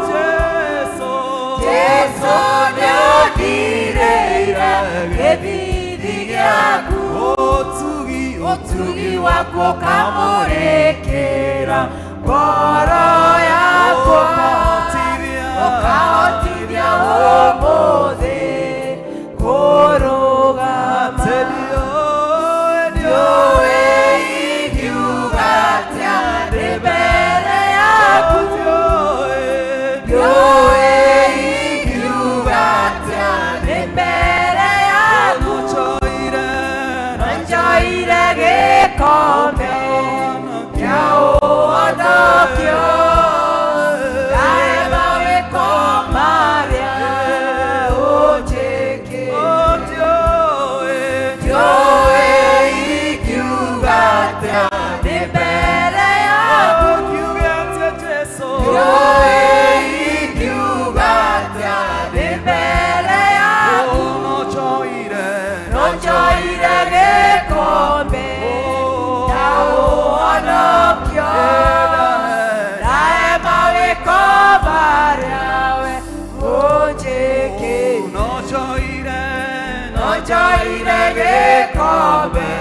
Jesu nĩũndirĩire gĩthithi gĩaku, ũtugi waku ũkamũrĩkĩra ngoro yakwa, ũkahotithia ũmũthĩ kũrũgama. Ndiũĩ ingiuga atĩa ndĩ mbere yaku, ndiũĩ ingiuga atĩa ndĩ mbere yaku, njoire gĩkombe kĩa ũhonokio, ndahe mawĩko marĩa ũnjĩkĩte. Ndiũĩ ingiuga atĩa ndĩ mbere yaku, ndiũĩ ingiuga atĩa ndĩ mbere yaku, no njoire gĩkombe kĩa ũhonokio, ndahe mawĩko marĩa we ũnjĩkĩte. No njoire gĩkombe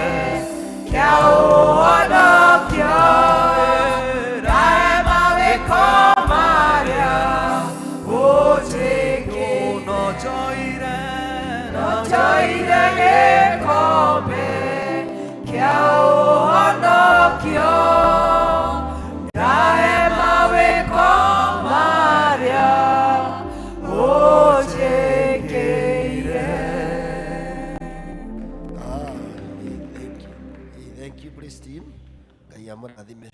kĩa ũhonokio, ndahe mawĩko marĩa ũnjĩkĩte. No njoire gĩkombe kĩa ũhonokio, ndahe mawĩko marĩa ũnjĩkĩire. Ah, thank you. Thank you, praise team. Ngai amũrathime.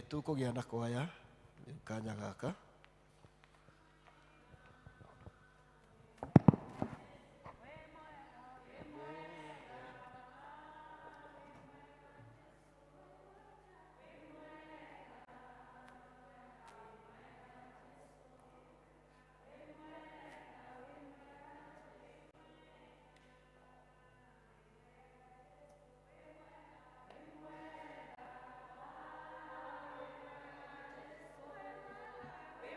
Tũkũgĩa na kwaya kanya gaka. Wĩ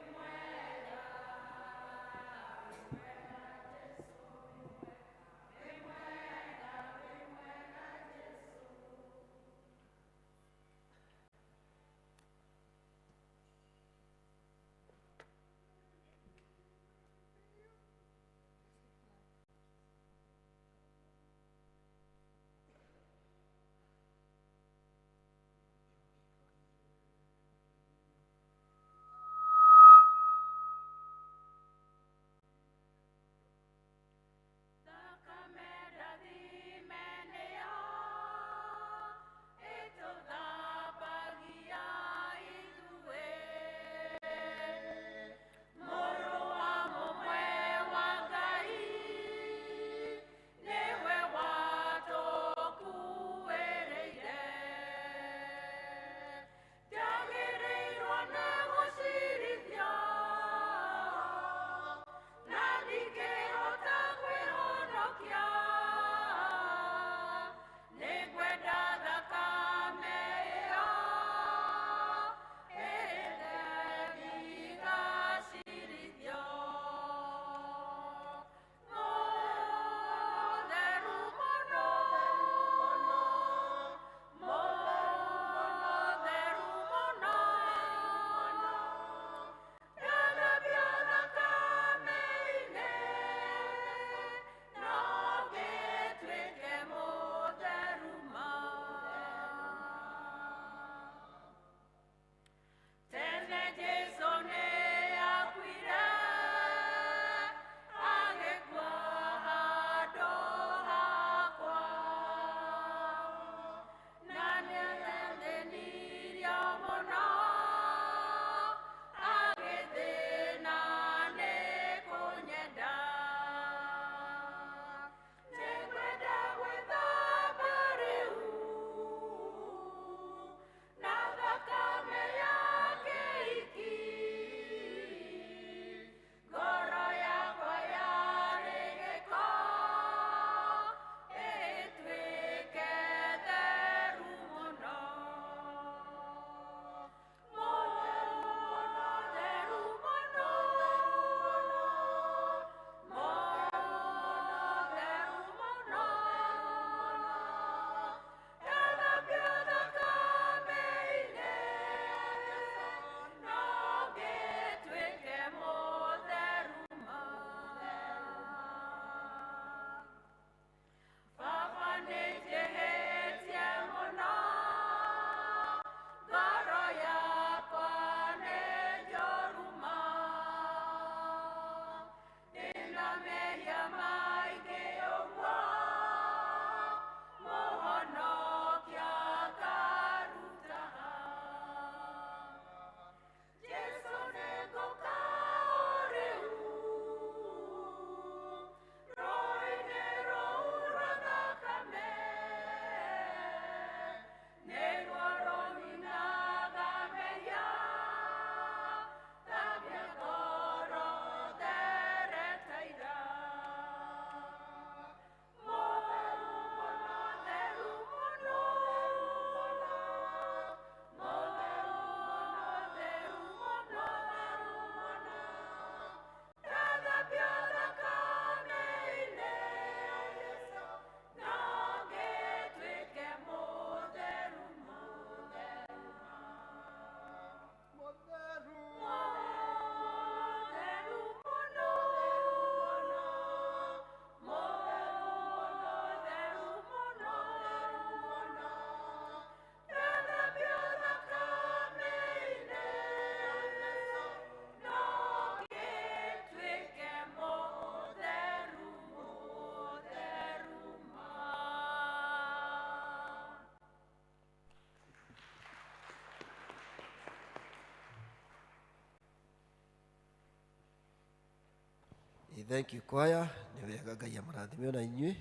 Thank you choir, nĩ wega Ngai amũrathime ona inyuĩ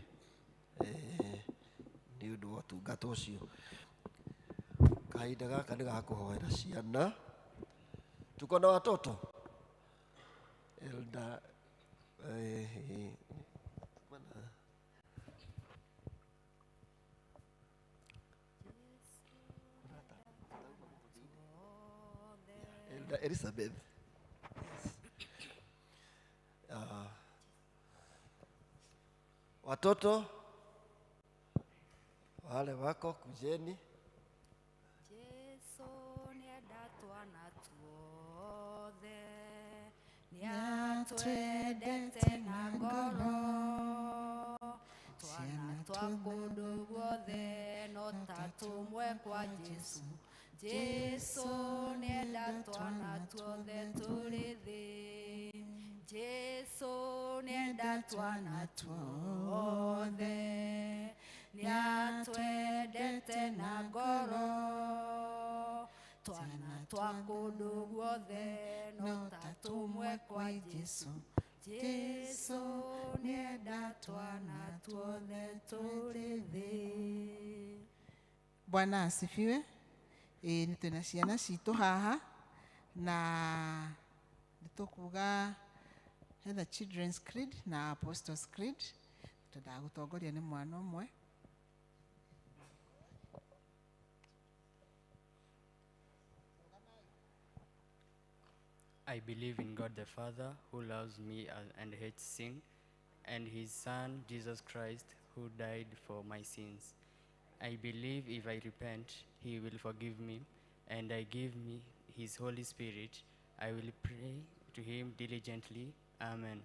nĩ ũndũ wa ũtungata ũcio. Kahinda gaka nĩ ga kũhoera ciana. Tuko na watoto Elda Elda Elizabeth. Yes. Watoto wale wako kujeni. Jesu nĩenda twana tuothe, nĩatwendete na ngoro, twana twa kũndũ guothe no ta tũmwe kwa Jesu. Jesu nĩenda twana tuothe tũrĩ thĩ. Jesu nĩenda twana tuothe, nĩatwendete na ngoro, twana twa kũndũ guothe no ta tũmwe kwa Jesu. Jesu nĩenda twana tuothe tũrĩ thĩ. Bwana asifiwe. Nĩ twĩna ciana citũ haha na nĩ tũkuga hetha Children's Creed na Apostles Creed. Twendaga gũtongoria nĩ mwana ũmwe. I believe in God the Father, who loves me and hates sin, and his Son, Jesus Christ, who died for my sins. I believe if I repent, he will forgive me, and I give me his Holy Spirit. I will pray to him diligently. Amen.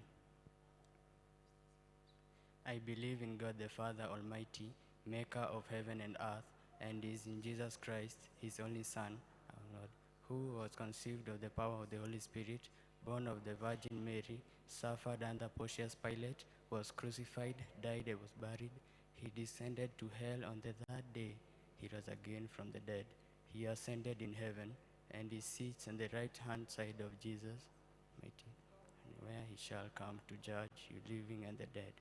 I believe in God the Father Almighty, maker of heaven and earth, and is in Jesus Christ, his only Son, our Lord, who was conceived of the power of the Holy Spirit, born of the Virgin Mary, suffered under Pontius Pilate, was crucified, died, and was buried. He descended to hell on the third day. He rose again from the dead. He ascended in heaven, and he sits on the right-hand side of Jesus, mighty, and where he shall come to judge you living and the dead.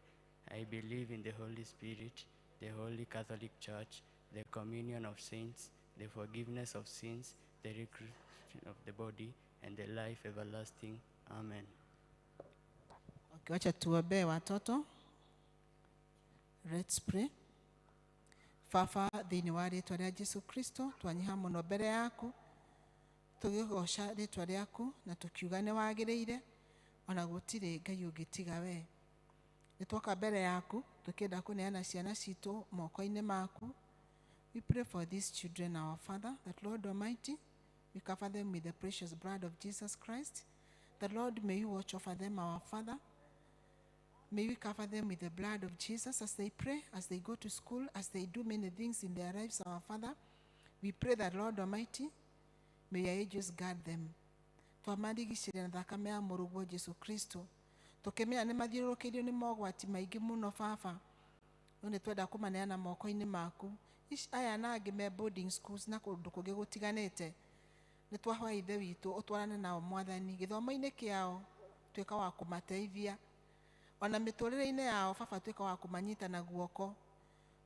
I believe in the Holy Spirit, the Holy Catholic Church, the communion of saints, the forgiveness of sins, the resurrection of the body, and the life everlasting. Amen. Okay, wacha tuombee watoto. Let's pray. Baba, thĩinĩ wa rĩtwa rĩa Jesu Kristo, twanyiha mũno mbere yaku, tũgĩgoca rĩtwa rĩaku na tũkiuga nĩ wagĩrĩire, ona gũtirĩ Ngai ũngĩ tiga we. Nĩ twoka mbere yaku tũkĩenda kũneana ciana citũ moko-inĩ maku. We pray for these children, our Father, that Lord Almighty, we cover them with the precious blood of Jesus Christ. The Lord, may you watch over them, our Father. May we cover them with the blood of Jesus as they pray, as they go to school, as they do many things in their lives, our Father. We pray that, Lord Almighty, may your angels guard them. Twamarigicĩria na thakame ya mũrũguo Jesu Kristo. Tũkĩmenya nĩ mathiũrũrũkĩirio nĩ mogwati maingĩ mũno Baba. No nĩ twenda kũmaneana moko-inĩ maku. Ici aya na angĩ me boarding schools na kũndũ kũngĩ gũtiganĩte. Nĩ twahoya Ithe witũ ũtwarane nao Mwathani. Gĩthomo-inĩ kĩao tuĩka wa kũmateithia. Ona mĩtũrĩre-inĩ yao Baba tuĩka wa kũmanyita na guoko.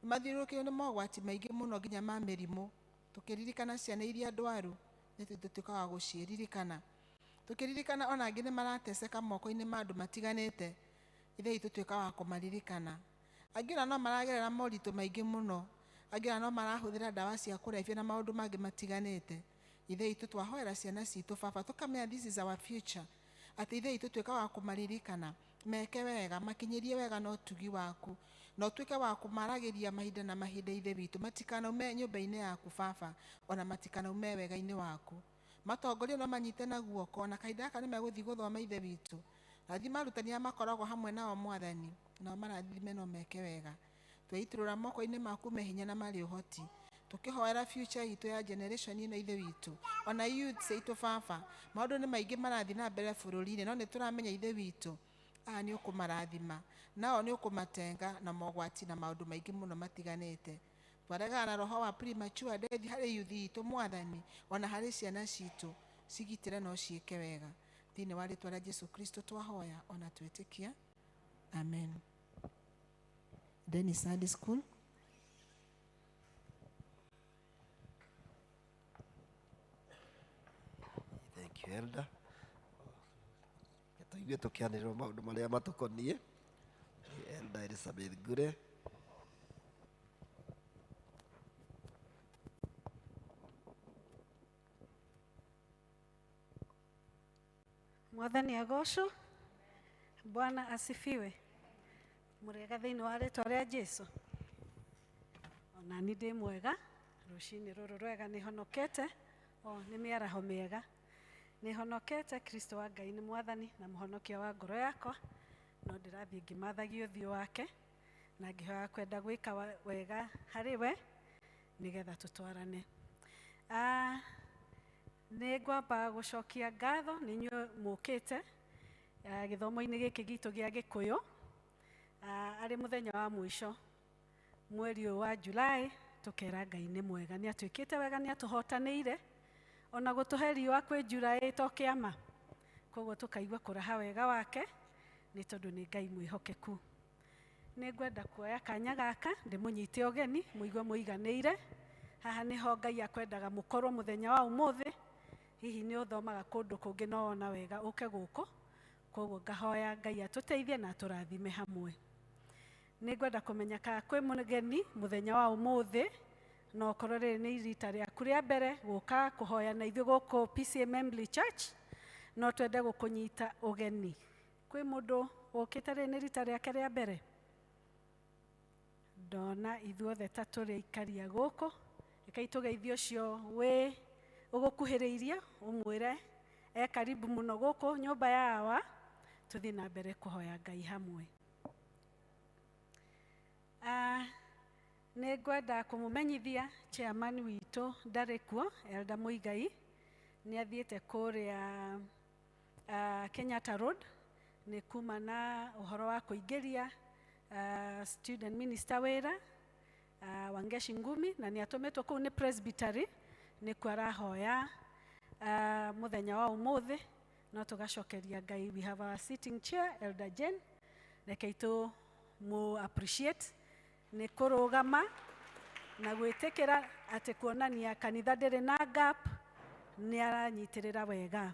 Nĩ mathiũrũrũkĩirio nĩ mogwati maingĩ mũno nginya ma mĩrimũ. Tũkĩririkana ciana iria ndwaru nĩ tũtuĩka wa gũciĩririkana. Tũkĩririkana ona angĩ nĩ marateseka moko-inĩ ma andũ matiganĩte. Ithe witũ tuĩka wa kũmaririkana. Angĩ ona no maragerera moritũ maingĩ mũno. Angĩ ona no marahũthĩra ndawa cia kũrebia na maũndũ mangĩ matiganĩte. Ithe witũ twahoera ciana citũ Baba, tũkamenya this is our future. Atĩ Ithe witũ tuĩka wa kũmaririkana, meke wega, makinyĩrie wega na ũtugi waku, na ũtuĩke wa kũmaragĩria mahinda na mahinda Ithe witũ, matikanaume nyũmba-inĩ yaku Baba, ona matikanaume wega-inĩ waku. Matongorie no manyite na guoko, na kahinda gaka nĩ megũthiĩ gũthoma Ithe witũ. Rathima arutani arĩa makoragwo hamwe nao Mwathani, nao marathime no meke wega. Tweitũrũra moko-inĩ maku me hinya na marĩ ũhoti. Tũkĩhoera future itũ ya generation ĩno Ithe witũ, ona youths aitũ Baba, maũndũ nĩ maingĩ marathiĩ na mbere bũrũri-inĩ, no nĩ tũramenya Ithe witũ aya nĩ ũkũmarathima, nao nĩ ũkũmatenga na mogwati na maũndũ maingĩ mũno matiganĩte. Twaregana na roho wa premature death harĩ youth itũ Mwathani, ona harĩ ciana citũ, cigitĩre no ciĩke wega. Thĩinĩ wa rĩtwa rĩa Jesu Kristo twahoya ona twĩtĩkia, amen. Dennis Sunday School. Thank you, Elder. Tũigue tũkĩanĩrĩrwo maũndũ marĩa matũkoniĩ. Elder Elizabeth Ngure. Mwathani agocwo. Bwana asifiwe. Mũrĩega thĩinĩ wa rĩtwa rĩa Jesu. Ona ni ndĩ mwega rũcinĩ rũrũ rwega, nĩhonokete. O nĩ mĩaraho mĩega, nĩhonokete. Kristo wa Ngai nĩ Mwathani na mũhonokia wa ngoro yakwa, no ndĩrathiĩ ngĩmathagia ũthiũ wake na ngĩhoya kwenda gwĩka wega harĩ we nĩgetha tũtwarane. Nĩ ngwamba gũcokia ngatho nĩ inyuĩ mũkĩte gĩthomo-inĩ gĩkĩ gitũ gĩa Gĩkũyũ, arĩ mũthenya wa mũico mweri ũyũ wa July. Tũkera Ngai nĩ mwega, nĩ atwĩkĩte wega, nĩ atũhotanĩire ona gũtũhe riũa kwĩ July to kĩama. Koguo tũkaigua kũraha wega wake nĩ tondũ nĩ Ngai mwĩhokeku. Nĩ ngwenda kuoya kanya gaka ndĩmũnyite ũgeni mũigue mũiganĩire. Haha nĩho Ngai akwendaga mũkorwo mũthenya wa ũmũthĩ. Hihi nĩ ũthomaga kũndũ kũngĩ no wona wega ũke gũkũ. Koguo ngahoya Ngai atũteithie na atũrathime hamwe. Nĩ ngwenda kũmenya kana kwĩ mũgeni mũthenya wa ũmũthĩ, no okorwo rĩrĩ nĩ rita rĩaku rĩa mbere gũka kũhoya na ithuĩ gũkũ PCEA Membley Church, no twende gũkũnyita ũgeni. Kwĩ mũndũ ũkĩte rĩrĩ nĩ rita rĩake rĩa mbere? Ndona ithuothe ta tũrĩ aikaria gũkũ, rekei tũgeithie ũcio wĩ ũgũkuhĩrĩirie, ũmwĩre e karibu mũno gũkũ nyũmba ya Awa, tũthiĩ na mbere kũhoya Ngai hamwe. Nĩ ngwenda kũmũmenyithia chairman witũ ndarĩ kuo, Elder Muigai, nĩ athiĩte kũrĩa Kenyatta Road nĩ kuma na ũhoro wa kũingĩria student minister wĩra, Wangeshi Ngumi, na nĩ atũmĩtwo kũu nĩ presbytery nĩkuo arahoya mũthenya wa ũmũthĩ. No tũgacokeria Ngai. We have our sitting chair, Elder Jane. Rekei tũ mũ appreciate nĩ kũrũgama na gwĩtĩkĩra atĩ kuonania kanitha ndĩrĩ na gap, nĩ aranyitĩrĩra wega.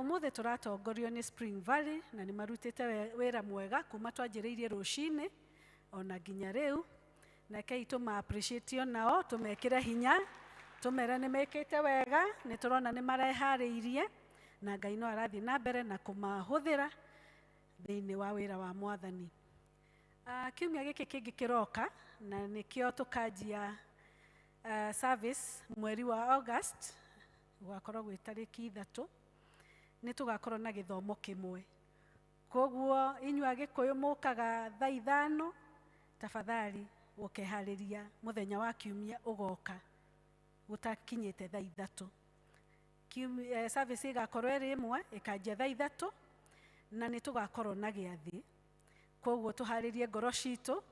Ũmũthĩ tũratongorio nĩ Spring Valley na nĩ marutĩte wĩra mwega kuma twanjĩrĩirie rũcinĩ ona nginya rĩu. Rekei tũma appreciate nao, tũmekĩre hinya, tũmere nĩ mekĩte wega, nĩ tũrona nĩ mareharĩirie na Ngai no arathiĩ na mbere na kũmahũthĩra thĩinĩ wa wĩra wa Mwathani. Kiumia gĩkĩ kĩngĩ kĩroka na nĩkĩo tũkanjia service mweri wa August, gũgakorwo gwĩ tarĩki 3, nĩ tũgakorwo na gĩthomo kĩmwe. Koguo inyuĩ Agĩkũyũ mũkaga thaa 5, tafadhali ũkeharĩria mũthenya wa kiumia ũgoka gũtakinyĩte thaa 3. Service ĩgakorwo ĩrĩ ĩmwe, ĩkanjia thaa 3, na nĩ tũgakorwo na gĩathĩ. Koguo tũharĩrie ngoro citũ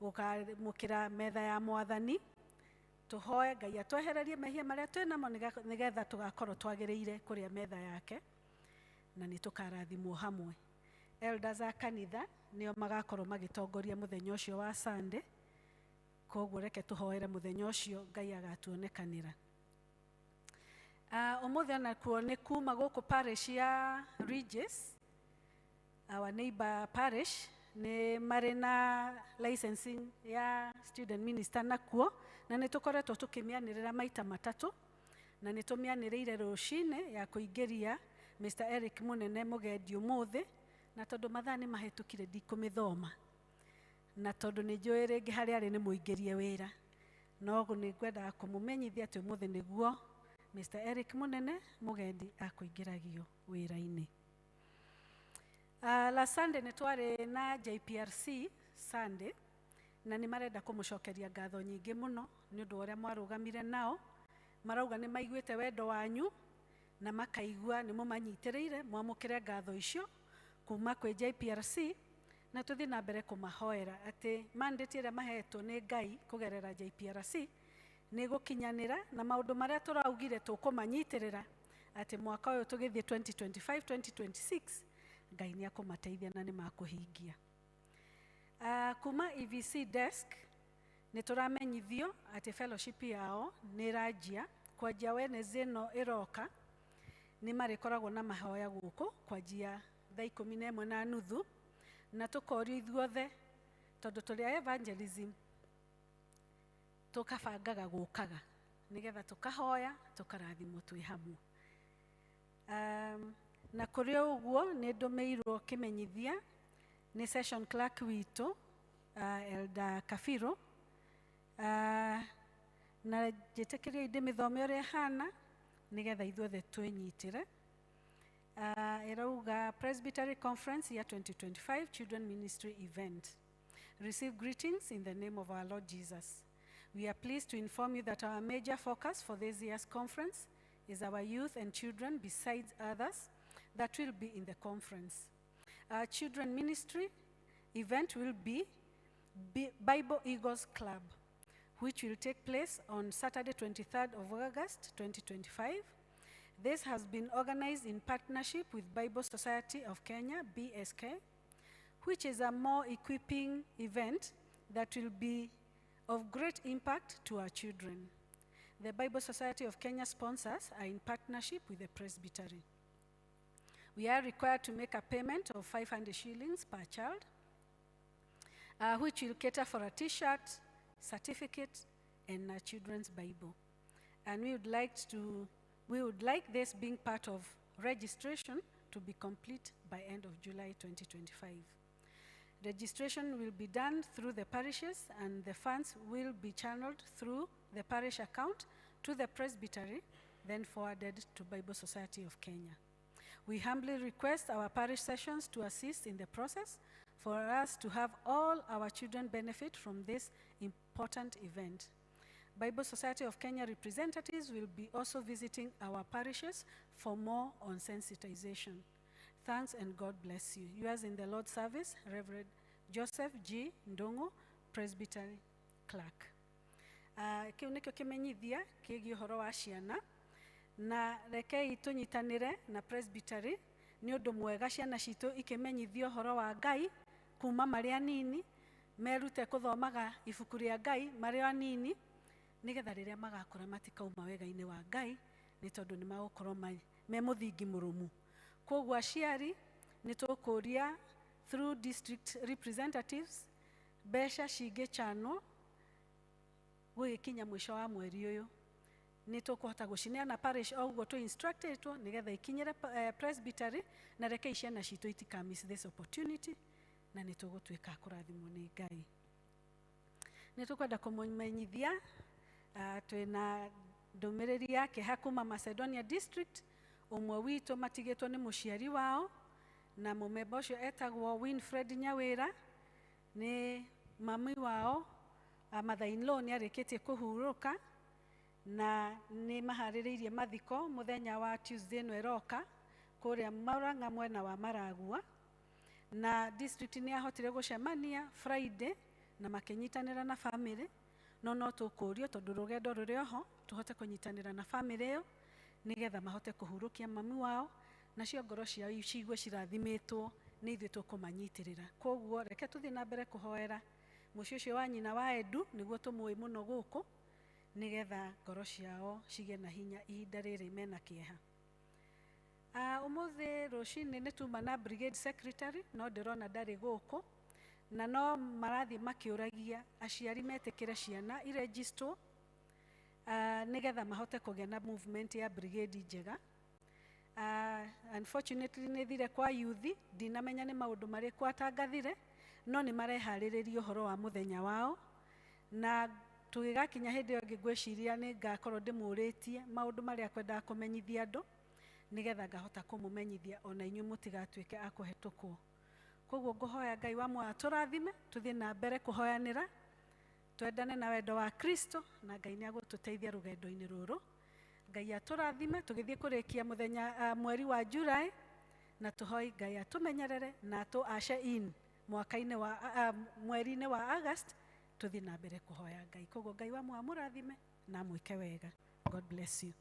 gũkamũkĩra metha ya Mwathani, tũhoe Ngai atwehererie mehia marĩa twĩ namo nĩgetha tũgakorwo twagĩrĩire kũrĩa metha yake, na nĩ tũkarathimwo hamwe. Elders a kanitha nĩo magakorwo magĩtongoria mũthenya ũcio wa Sunday. Koguo reke tũhoere mũthenya ũcio Ngai agatuonekanĩra. Ũmũthĩ onakuo nĩ kuma gũkũ parish ya Regis, our neighbor parish, nĩ marĩ na licensing ya student minister nakuo, na nĩ tũkoretwo tũkĩmĩanĩrĩra maita 3, na nĩ tũmĩanĩrĩire rũcinĩ ya kũingĩria Mr. Eric Munene mũgendi ũmũthĩ, na tondũ mathaa nĩ mahĩtũkire ndikũmĩthoma, na tondũ nĩ njũĩ rĩngĩ harĩa arĩ nĩ mũingĩrie wĩra, no nĩ ngwendaga kũmũmenyithia atĩ ũmũthĩ nĩguo Mr. Eric Munene mũgendi akũingĩragio wĩra-inĩ. La Sunday nĩ twarĩ na JPRC Sunday, na nĩ marenda kũmũcokeria ngatho nyingĩ mũno nĩ ũndũ wa ũrĩa mwarũgamire nao. Marauga nĩ maiguĩte wendo wanyu na makaigua nĩ mũmanyitĩrĩire, mwamũkĩre ngatho icio kuma kwĩ JPRC, na tũthiĩ na mbere kũmahoera atĩ mandate ĩrĩa mahetwo nĩ Ngai kũgerera JPRC nĩ gũkinyanĩra, na maũndũ marĩa tũraugire tũkũmanyitĩrĩra Atĩ mwaka ũyũ tũgĩthiĩ 2025 2026, Ngai nĩ akũmateithia na nĩ makũhingia. Kuma EVC desk nĩ tũramenyithio atĩ fellowship yao nĩ ĩranjia kwanjia Wednesday ĩno ĩroka. Nĩ marĩkoragwo na mahoya gũkũ kwanjia thaa 11:30, na tũkorio ithuothe, tondũ tũrĩ a evangelism, tũkabangaga gũkaga nĩgetha tũkahoya, tũkarathimwo twĩ hamwe. Na kũrĩ o ũguo, nĩ ndũmĩirwo kĩmenyithia nĩ session clerk witũ, Elder Kafiro, na njĩtĩkĩrie ndĩmĩthome ũrĩa ĩhana nĩgetha ithuothe twĩnyitĩre. Ĩrauga Presbytery Conference year 2025 Children Ministry Event. Receive greetings in the name of our Lord Jesus. We are pleased to inform you that our major focus for this year's conference is our youth and children, besides others that will be in the conference. Our children ministry event will be Bible Eagles Club, which will take place on Saturday, 23rd of August, 2025. This has been organized in partnership with Bible Society of Kenya, BSK, which is a more equipping event that will be of great impact to our children. The Bible Society of Kenya sponsors are in partnership with the Presbytery. We are required to make a payment of 500 shillings per child, which will cater for a T-shirt, certificate, and a children's Bible. And we would like this being part of registration to be complete by end of July 2025. Registration will be done through the parishes, and the funds will be channeled through the parish account to the presbytery, then forwarded to Bible Society of Kenya. We humbly request our parish sessions to assist in the process for us to have all our children benefit from this important event. Bible Society of Kenya representatives will be also visiting our parishes for more on sensitization. Thanks and God bless you. Yours in the Lord's service, Reverend Joseph G. Ndongo, Presbytery Clerk. Kĩu nĩkĩo kĩmenyithia kĩgiĩ ũhoro wa ciana, na rekei tũnyitanĩre na presbytery. Nĩ ũndũ mwega ciana citũ ikĩmenyithio ũhoro wa Ngai kuma marĩ anini, merute kũthomaga ibuku rĩa Ngai marĩ o anini, nĩgetha rĩrĩa magakũra matikauma wega-inĩ wa Ngai, nĩ tondũ nĩ magũkorwo me mũthingi mũrũmu. Koguo aciari, nĩ tũkũria through district representatives mbeca cingĩchanwo gũgĩkinya mũico wa mweri ũyũ, nĩ tũkũhota gũcineana parish o ũguo tũ instructĩtwo, nĩgetha ikinyĩre presbytery, na rekei ciana citũ itika miss this opportunity, na nĩ tũgũtuĩka a kũrathimwo nĩ Ngai. Nĩ tũkwenda kũmũmenyithia twĩna ndũmĩrĩri ya kĩeha kuma Macedonia District. Ũmwe witũ matigĩtwo nĩ mũciari wao, na mũmemba ũcio etagwo Winfred Nyawĩra. Nĩ mami wao, mother in law, nĩ arĩkĩtie kũhurũka, na nĩ maharĩrĩirie mathiko mũthenya wa Tuesday ĩno ĩroka kũrĩa Murang'a mwena wa Maragua. Na district nĩ yahotire gũcemania Friday na makĩnyitanĩra na family, no tũkũrio, tondũ rũgendo rũrĩ oho, tũhote kũnyitanĩra na family ĩyo nĩgetha mahote kũhurũkia mami wao, nacio ngoro ciao ciigue cirathimĩtwo nĩ ithuĩ tũkũmanyitĩrĩra. Koguo reke tũthiĩ na mbere kũhoera mũciĩ ũcio wa nyina wa Edu, nĩguo tũmũĩ mũno gũkũ, nĩgetha ngoro ciao cigĩe na hinya ihinda rĩrĩ mena kĩeha. Ũmũthĩ rũcinĩ nĩ tuma na brigade secretary, no ndĩrona ndarĩ gũkũ, na no marathiĩ makĩũragia aciari metĩkĩre ciana iregistwo, nĩgetha mahote kũgĩa na movement ya brigade njega. Unfortunately nĩ thire kwa youth, ndinamenya nĩ maũndũ marĩkũ atangathire, no nĩ mareharĩrĩria ũhoro wa mũthenya wao, na tũgĩgakinya hĩndĩ ĩyo ĩngĩ ngwĩciria nĩ ngakorwo ndĩmũrĩtie maũndũ marĩa kwendaga kũmenyithia andũ, nĩgetha ngahota kũmũmenyithia ona inyuĩ mũtigatuĩke a kũhetũkwo. Koguo ngũhoya Ngai wa muoyo atũrathime, tũthiĩ na mbere kũhoyanĩra, twendane na wendo wa Kristo, na Ngai nĩ agũtũteithia rũgendo-inĩ rũrũ. Ngai atũrathime tũgĩthiĩ kũrĩkia mũthenya mweri wa July, na tũhoi Ngai atũmenyerere na atũ usher in mwaka-inĩ wa mweri-inĩ wa August, tũthiĩ na mbere kũhoya Ngai. Koguo Ngai wa muoyo amũrathime na amwĩke wega. God bless you.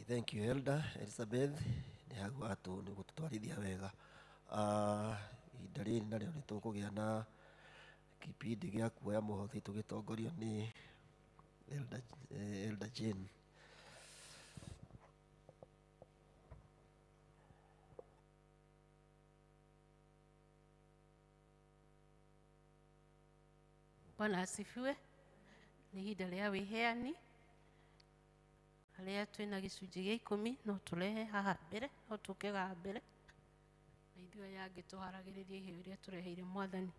Thank you Elder Elizabeth nĩ hau atũ nĩ gũtũtwarithia wega. Ihinda rĩrĩ narĩo nĩ tũkũgĩa na kipindi gĩa kuoya mũhothi tũgĩtongorio nĩ Elder Jane. Bwana asifiwe. Nĩ ihinda rĩa wĩheani arĩa twĩna gĩcunjĩ gĩa 10 no tũrehe haha mbere, no tũke haha mbere na ithuĩ aya angĩ tũharagĩrĩrie iheo iria tũreheire Mwathani.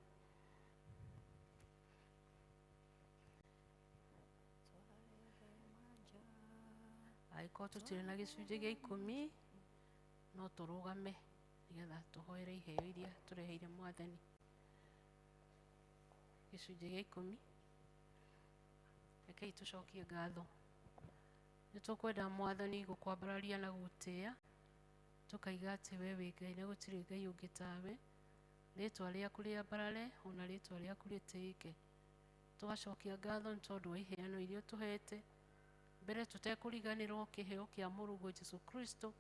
Angĩkorwo tũtirĩ na gĩcunjĩ gĩa 10 no tũrũgame nĩgetha tũhoere iheo iria tũreheire Mwathani. Gĩcunjĩ gĩa 10 rekei tũcokie ngatho. Nĩ tũkwenda Mwathani gũkwambararia na gũgũtĩĩa, tũkaiga atĩ we wĩ Ngai na gũtirĩ Ngai ũngĩ tawe. Rĩtwa rĩaku rĩambarare ona rĩtwa rĩaku rĩtĩĩke. Tũgacokia ngatho nĩ tondũ wa iheano iria ũtũhete. Mbere tũtekũriganĩrwo kĩheo kĩa Mũrũguo Jesũ Kristo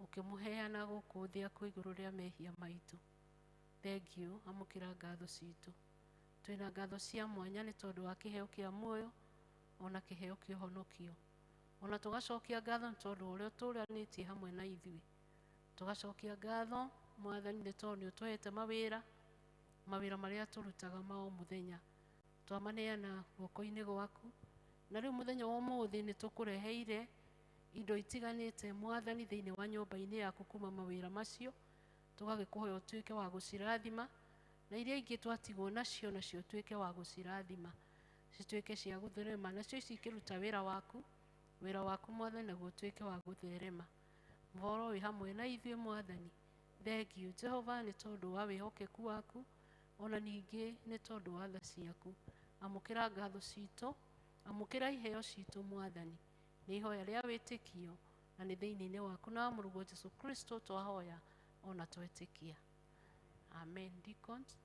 ũkĩmũheana gũkũ thĩ akue igũrũ rĩa mehia maitũ. Thengiũ, amũkĩra ngatho citũ. Twĩna ngatho cia mwanya nĩ tondũ wa kĩheo kĩa muoyo ona kĩheo kĩa ũhonokio. Ona tũgacokia ngatho nĩ tondũ ũrĩa ũtũranĩtie hamwe na ithuĩ. Tũgacokia ngatho Mwathani nĩ tondũ nĩ ũtũhete mawĩra, mawĩra marĩa tũrutaga ma o mũthenya. Twamaneana guoko-inĩ gwaku. Na rĩu mũthenya wa ũmũthĩ nĩ tũkũreheire indo itiganĩte Mwathani thĩinĩ wa nyũmba-inĩ yaku kuma mawĩra macio. Tũgagĩkũhoya ũtuĩke wa gũcirathima na iria ingĩ twatigwo nacio nacio ũtuĩke wa gũcirathima cituĩke cia gũtherema, nacio ici ikĩruta wĩra waku, wĩra waku Mwathani naguo ũtuĩke wa gũtherema. Mũhoro wĩ hamwe na ithuĩ Mwathani. Thengiũ Jehova nĩ tondũ wa wĩhokeku waku ona ningĩ nĩ tondũ wa tha ciaku. Amũkĩra ngatho citũ, amũkĩra iheo citũ Mwathani. Nĩ ihoya rĩa wĩtĩkio na nĩ thĩinĩ-inĩ waku na wa Mũrũguo Jesũ Kristo twahoya ona twetĩkia. Amen. Deacons.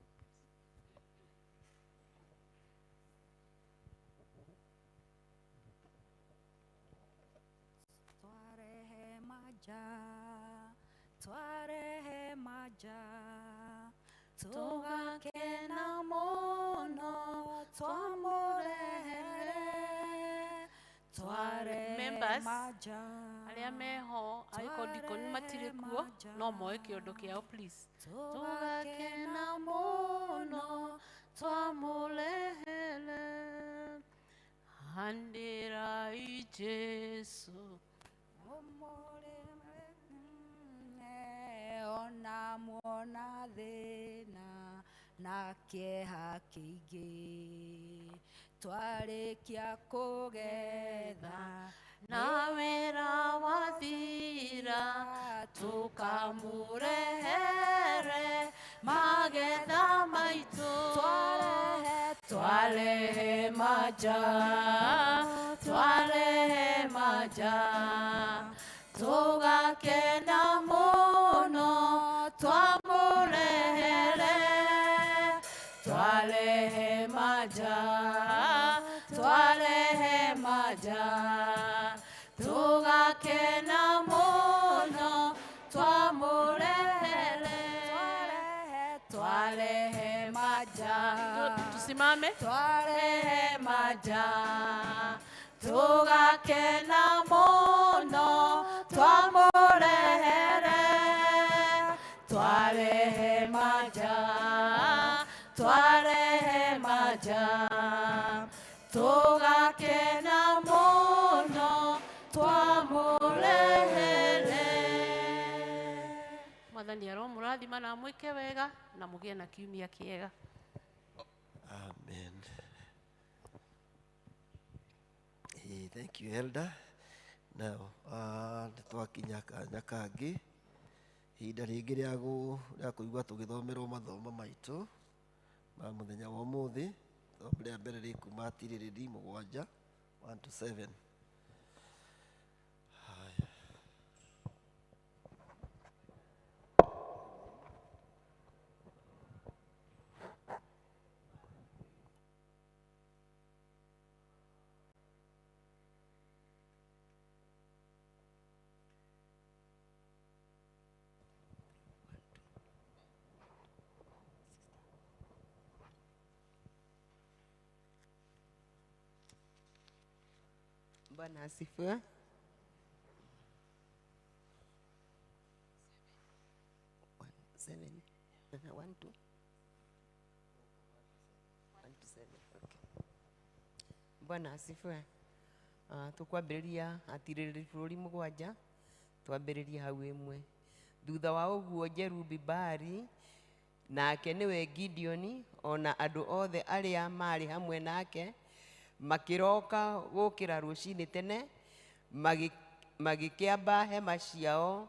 Twarehe maja, tũgakena mũno twamũrehere. Twarehe Members, maja, arĩa meho angĩkorwo deacon matirĩ kuo no moe kĩondo kĩao please. Tũgakena mũno twamũrehere. Handirai Jesu ona muona thĩna na kĩeha kĩingĩ. Twarĩkia kũgetha na wĩra wathira tũkamũrehere magetha maitũ. Twarehe maja, twarehe maja, tũgakena mũno twamũrehere. Twarehe maja, twarehe maja, tũgakena mũno twamũrehere. Twarehe maja, tusimame. Twarehe maja, tũgakena mũno twamũrehere. Twarehe maja, twarehe maja, tũgakena mũno twamũrehere. Mwathani aromũrathima na amwĩke wega na mũgĩe na kiumia kĩega. Amen. Thank you Elder. Now, nĩ twakinya kanya kangĩ ihinda rĩngĩ rĩa kũigua tũgĩthomerwo mathomo maitũ ma mũthenya wa ũmũthĩ. Ithomo rĩa mbere rĩkuma Atirĩrĩri 7 1 to 7. Haya. Bwana asifiwe. One, seven. One, two. One, two, seven. Okay. Bwana asifiwe. Tukwambĩrĩria atirĩrĩri bũrũri mũgwanja, twambĩrĩrie hau ĩmwe. Thutha wa ũguo Jerubi-Baali nake nĩwe Gideoni ona andũ othe arĩa maarĩ hamwe nake makĩroka gũkĩra rũcinĩ tene, magĩkĩamba hema ciao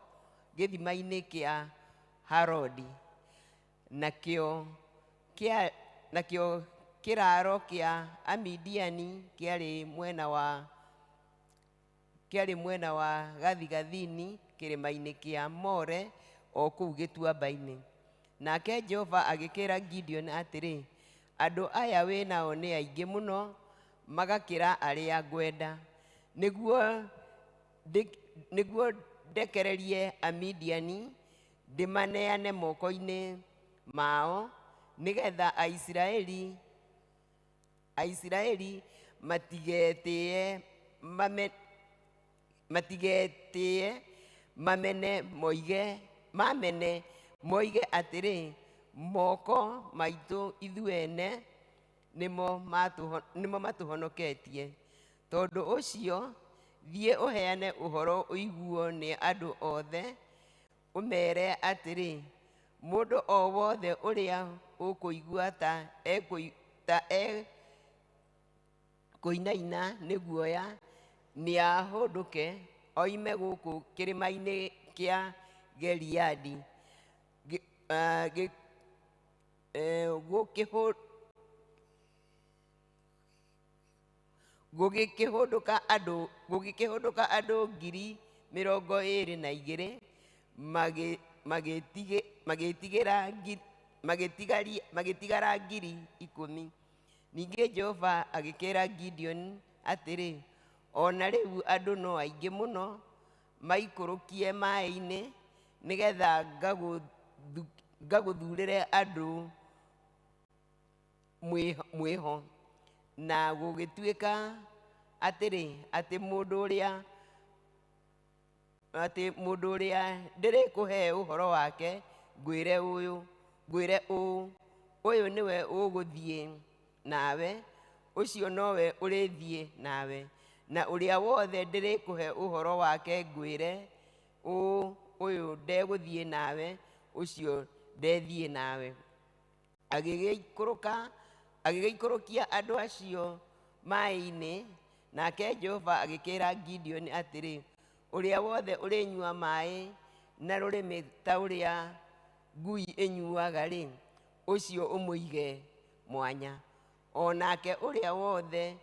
gĩthima-inĩ kĩa Harodi. Nakĩo kĩraaro kĩa Amidiani kĩarĩ mwena wa gathigathini kĩrĩma-inĩ kĩa More o kũu gĩtuamba-inĩ. Nake Jehova agĩkĩra Gideon atĩrĩ, andũ aya wĩ nao nĩ aingĩ mũno magakĩra arĩa ngwenda, nĩguo ndekererie Amidiani ndĩmaneane moko-inĩ mao, nĩgetha Aisiraeli matigetĩe mamene moige atĩrĩ, moko maitũ ithuene nĩmo matũhonoketie. Tondũ ũcio thiĩ ũheane ũhoro ũiguo nĩ andũ othe, ũmeere atĩrĩ, mũndũ o wothe ũrĩa ũkũigua ta ekũinaina nĩ guoya nĩahũndũke oime gũkũ kĩrĩma-inĩ kĩa Gileadi. Gũgĩkĩhũndũka andũ 22,000 magĩtigara 10,000. Ningĩ Jehova agĩkĩra Gideon atĩrĩ, o na rĩu andũ no aingĩ mũno, maikũrũkie maĩ-inĩ, nĩgetha ngagũthurĩre andũ mwĩho. Na gũgĩtuĩka atĩrĩ, atĩ mũndũ ũrĩa ndĩrĩkũhe ũhoro wake ngwĩre ũũ, ũyũ nĩwe ũgũthiĩ nawe, ũcio nowe ũrĩthiĩ nawe, na ũrĩa wothe ndĩrĩkũhe ũhoro wake ngwĩre ũũ, ũyũ ndegũthiĩ nawe, ũcio ndethiĩ nawe. Agĩgĩikũrũkia andũ acio maĩ-inĩ, nake Jehova agĩkĩra Gideon atĩrĩ, ũrĩa wothe ũrĩnyua maĩ na rũrĩmĩ ta ũrĩa ngui ĩnyuaga-rĩ, ũcio ũmũige mwanya. O nake ũrĩa wothe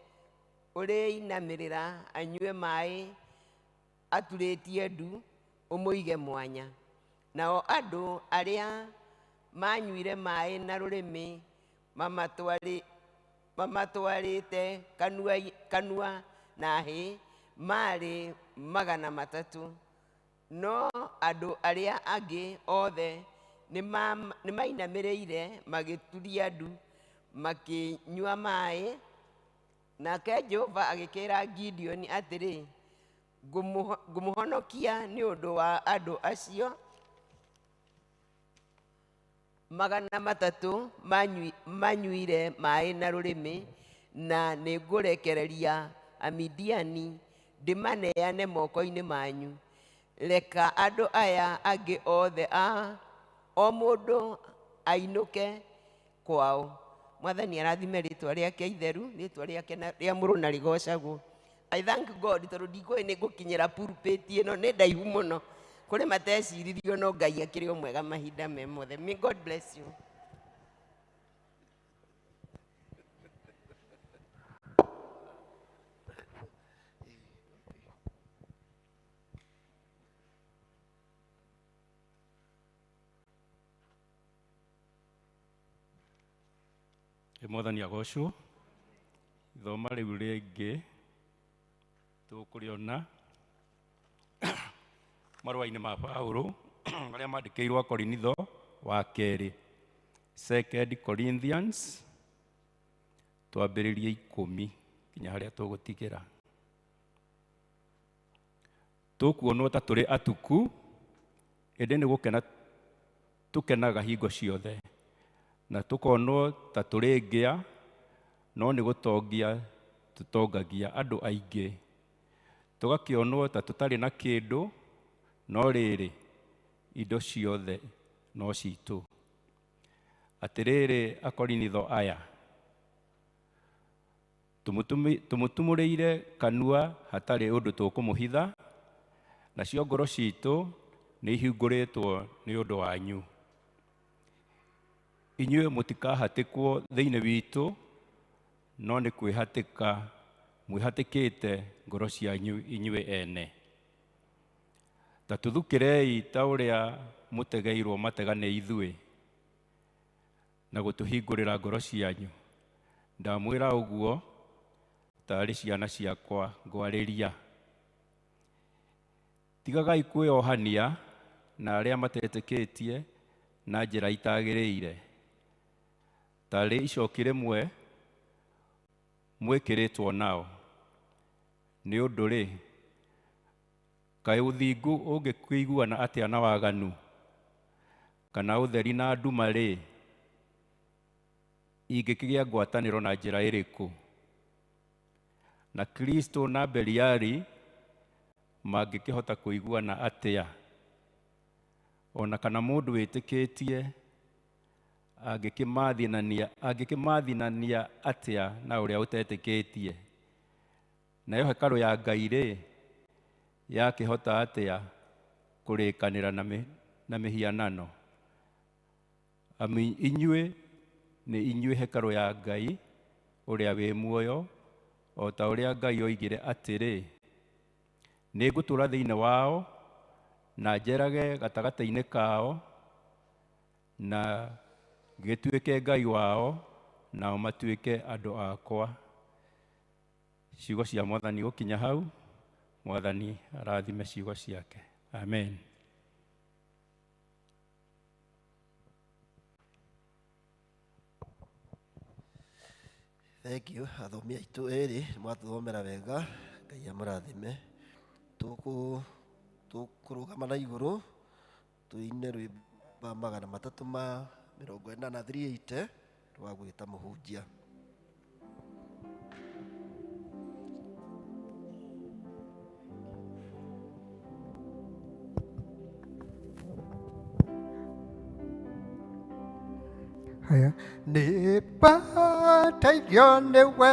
ũrĩinamĩrĩra anyue maĩ aturĩtie ndu, ũmũige mwanya. Nao andũ arĩa manyuire maĩ na rũrĩmĩ mamatwarĩte kanua na hĩ maarĩ 300, no andũ arĩa angĩ othe nĩmainamĩrĩire magĩturia ndu makĩnyua maĩ. Nake Jehova agĩkĩra Gideon atĩrĩ, ngũmũhonokia nĩ ũndũ wa andũ acio 300 manyuire maĩ na rũrĩmĩ, na nĩngũrekereria Amidiani ndĩmaneane moko-inĩ manyu. Reka andũ aya angĩ othe o mũndũ ainũke kwao. Mwathani arathime rĩtwa rĩake itheru, rĩtwa rĩake rĩa mũrũ na rĩgocagwo. I thank God tondũ ndikũĩ nĩ ngũkinyĩra pulpit ĩno, nĩ ndaihu mũno, kũrĩ mateciririo, no Ngai akĩrĩ o mwega mahinda me mothe. May God bless you. Mwathani agocwo. Ithoma rĩu rĩngĩ tũkũrĩona marũa-inĩ ma Paulo marĩa mandĩkĩirwo Korinitho wa kerĩ, Second Corinthians, twambĩrĩrie 10 nginya harĩa tũgũtigĩra. Tũkuonwo ta tũrĩ atuku, ĩndĩ nĩ gũkena tũkenaga hingo ciothe, na tũkonwo ta tũrĩ ngĩa, no nĩ gũtongia tũtongagia andũ aingĩ. Tũgakĩonwo ta tũtarĩ na kĩndũ, no rĩrĩ, indo ciothe no citũ. Atĩrĩrĩ Akorinitho aya, tũmũtumũrĩire kanua hatarĩ ũndũ tũkũmũhitha, nacio ngoro citũ nĩ ihingũrĩtwo nĩ ũndũ wanyu. Inyuĩ mũtikahatĩkwo thĩinĩ witũ, no nĩ kwĩhatĩka mwĩhatĩkĩte ngoro cianyu inyuĩ ene. Ta tũthukĩrei ta ũrĩa mũtegeirwo matega nĩ ithuĩ, na gũtũhingũrĩra ngoro cianyu. Ndamwĩra ũguo tarĩ ciana ciakwa ngwarĩria. Tigagai kwĩohania na arĩa matetĩkĩtie na njĩra itagĩrĩire, tarĩ icoki rĩmwe mwĩkĩrĩtwo nao. Nĩ ũndũ-rĩ, kaĩ ũthingu ũngĩkĩiguana atĩa na waganu? Kana ũtheri na nduma-rĩ, ingĩkĩgĩa ngwatanĩro na njĩra ĩrĩkũ? Na Kristo na Beliari mangĩkĩhota kũiguana atĩa? Ona kana mũndũ wĩtĩkĩtie angĩkĩmathinania atĩa na ũrĩa ũtetĩkĩtie? Nayo hekarũ ya Ngai-rĩ, yakĩhota atĩa kũrĩkanĩra na mĩhianano? Amu inyuĩ nĩ inyuĩ hekarũ ya Ngai ũrĩa wĩ muoyo, o ta ũrĩa Ngai oigire atĩrĩ, nĩngũtũũra thĩinĩ wao na njerage gatagatĩ-inĩ kao, na gĩtuĩke Ngai wao, nao matuĩke andũ akwa. Ciugo cia Mwathani gũkinya hau. Mwathani arathime ciugo ciake. Amen. Thank you athomi aitũ erĩ mwatũthomera wega, Ngai amũrathime. Tũkũrũgama na igũrũ tũine rwĩmbo 380 380 rwa gwĩta mũhunjia. Haya, nĩbataithio nĩwe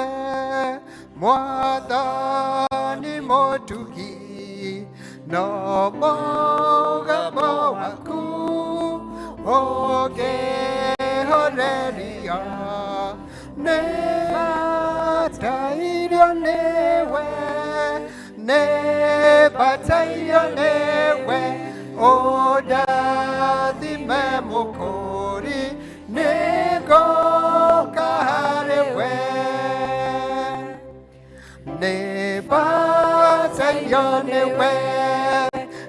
Mwathani mũtugi, no mũgamo waku ũngĩhoreria. Nĩbataithio nĩwe, nĩbataithio nĩwe, ũndathime mũkũri, nĩngũka harĩ we. Nĩbataithio nĩwe,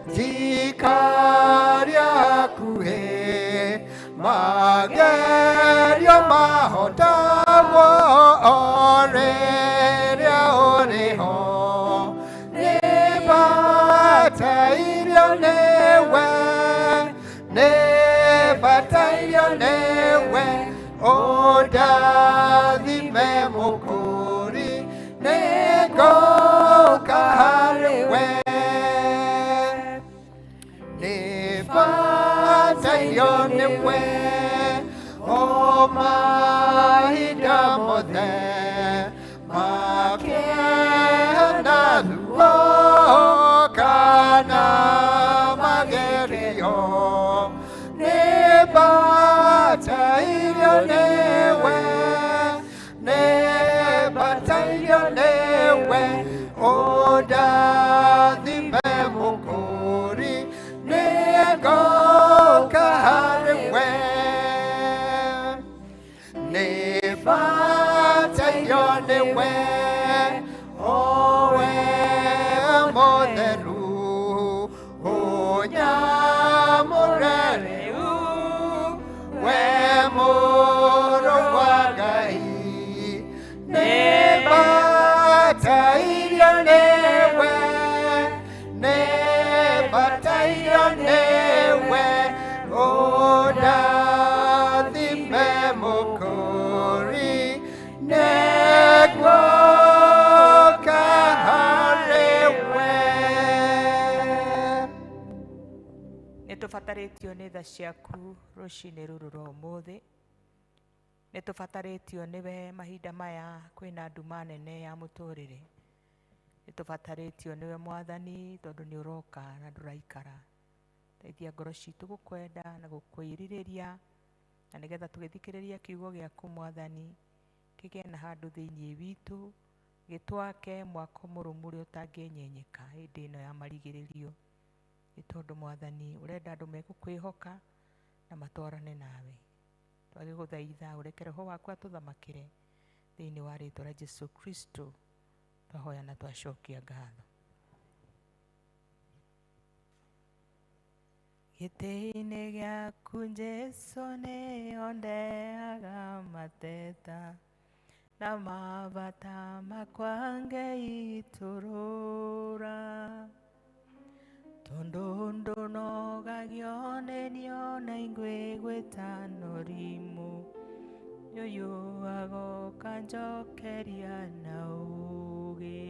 njikaria hakuhĩ, magerio mahotagwo o rĩrĩa ũrĩ ho. Nĩbataithio nĩwe, nĩbataithio nĩwe, ũndathime mũkũri, nĩngũka harĩ we. Nĩbataithio nĩwe o mahinda mothe, makĩeha na ruo kana magerio. Nĩbataithio nĩwe, nĩbataithio nĩwe, ũndathime mũkũri, nĩngũka harĩ we. Nĩbataithio nĩwe, o we mũtheru, ũnyamũre rĩu, we mũrũ wa Ngai. Nĩbataithio nĩwe, nĩbataithio Nĩtũbatarĩtio nĩ tha ciaku rũcinĩ rũrũ rwa ũmũthĩ. Nĩtũbatarĩtio nĩwe mahinda maya kwĩna nduma nene ya mũtũrĩre. Nĩtũbatarĩtio nĩwe Mwathani tondũ nĩ ũroka na ndũraikara. Teithia ngoro citũ gũkwenda na gũkwĩrirĩria, na nĩgetha tũgĩthikĩrĩria kiugo gĩaku Mwathani kĩgĩe na handũ thĩinĩ witũ, gĩtwake mwako mũrũmu ũrĩa ũtangĩenyenyeka hĩndĩ ĩno ya marigĩrĩrio. Nĩ tondũ Mwathani ũrenda andũ megũkwĩhoka na matwarane nawe. Twagĩgũthaitha ũreke Roho waku atũthamakĩre thĩinĩ wa rĩtwa rĩa Jesu Kristo twahoya na twacokia ngatho. Gĩtĩ-inĩ gĩaku Jesu nĩho ndeaga mateta na mabata makwa ngeitũrũra, tondũ ndũnogagio nĩ niona ingwĩgwĩta norimũ, ũyũ agoka njokeria na ũũgĩ.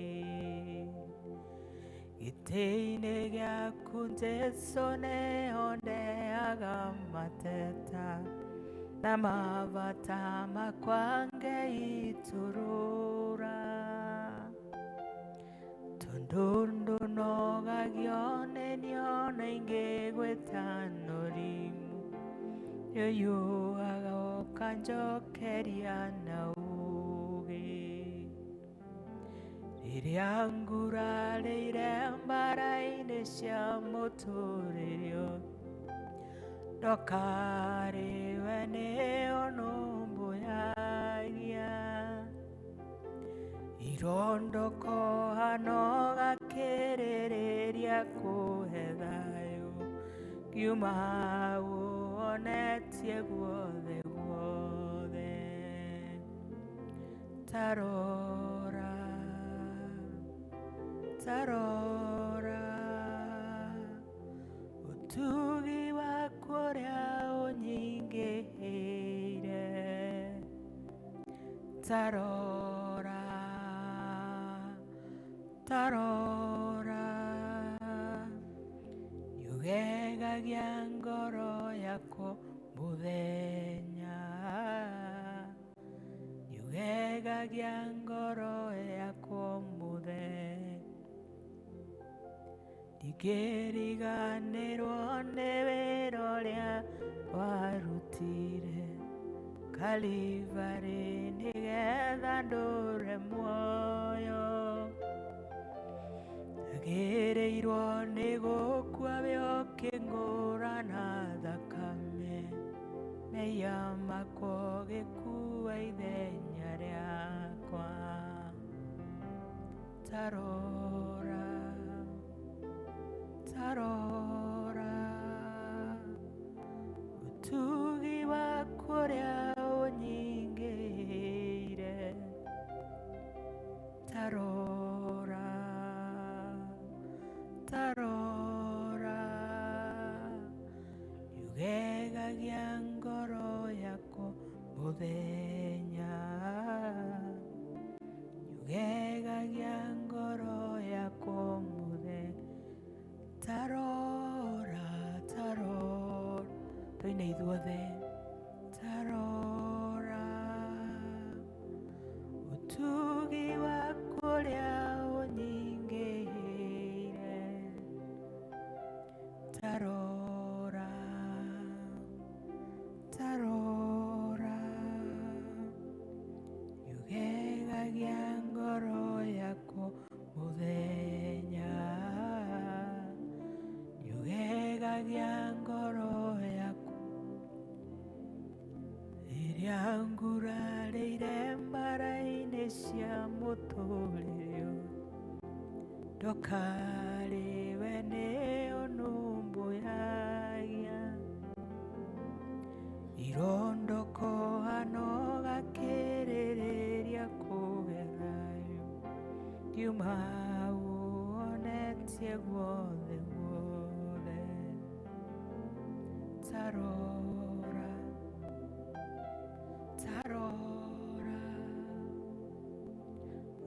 Gĩtĩ-inĩ gĩaku Jesu nĩho ndeaga mateta na mabata makwa ngeitũrũra, tondũ ndũnogagio nĩ niona ingĩgwĩta norimũ, ũyũ agoka njokeria na ũũgĩ. Rĩrĩa ngurarĩire mbara-inĩ cia mũtũrĩre ũyũ, ndokarĩwe nĩ ũnũmbũyagia. Irondoko hano gakĩrĩrĩria kũhe thayũ, ngiuma wonetie guothe guothe. Tarora, tarora, ũtugi waku ũrĩa ũnyingĩhĩire. Tarora, tarora, nĩũgegagia ngoro yakwa mũthenya, nĩũgegagia ngoro yakwa mũthenya. Ndingĩriganĩrwo nĩ wĩra ũrĩa warutire Kalivari nĩgetha ndũre muoyo. Ndagĩrĩirwo nĩ gũkua wĩ ũkĩngũra na thakame, mehia makwa ũgĩkua ithenya rĩakwa. Tarora, tarora, ũtugi waku ũrĩa ũnyingĩhĩire. Tarora, tarora, nĩũgegagia ngoro yakwa mũthenya, nĩũgegagia ngoro yakwa mũthenya. Tarora, tarora, tũine ithuothe. Tarora, ũtugi waku ũrĩa ũnyingĩhĩire. Tarora, tarora, nĩũgegagia ngoro yakwa mũthenya, nĩũgegagia ngoro yakwa. Rĩrĩa ngurarĩire mbara-inĩ cia mũtũrĩre ũyũ, ndokarĩwe nĩ ũnũmbũyagia. Irondoko hano gakĩrĩrĩria kũhe thayũ, ngiuma wonetie guothe guothe. Tarora, tarora,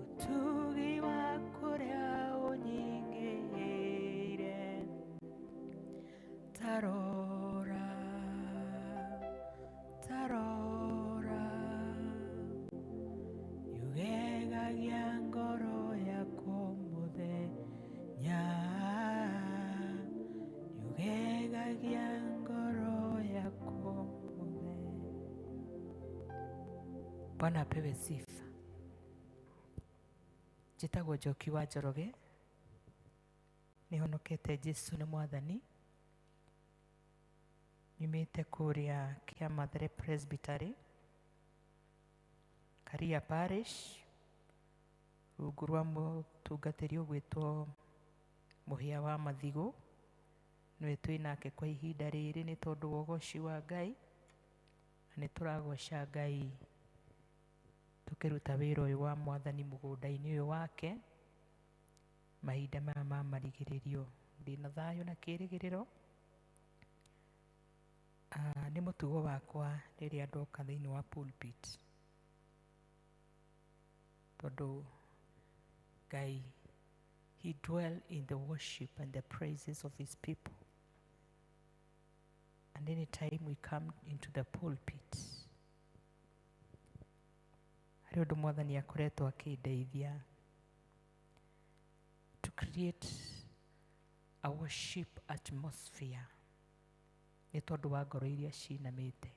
ũtugi waku ũrĩa ũnyingĩhĩire. Tarora, Bwana apewe sifa. Njĩtagwo Njoki wa Njoroge, nĩhonokete Jesu nĩ mwathani, nyumĩte kũrĩa Kĩamathere Presbytery, Karia Parish, rungu rwa mũtungatĩri ũgwĩtwo Mũhĩa wa Mathigũ, nĩwe twĩ nake kwa ihinda rĩrĩ nĩ tondũ wa ũgoci wa Ngai, na nĩ tũragoca Ngai tũkĩruta wĩra ũyũ wa mwathani mũgũnda-inĩ ũyũ wake mahinda maya ma marigĩrĩrio. Ndĩna thayũ na kĩrĩgĩrĩro. Nĩ mũtugo wakwa rĩrĩa ndoka thĩinĩ wa pulpit, tondũ Ngai, he dwell in the worship and the praises of his people. And any time we come into the pulpit, harĩ ũndũ mwathani akoretwo akĩndeithia to create a worship atmosphere nĩ tondũ wa ngoro iria cinamĩte.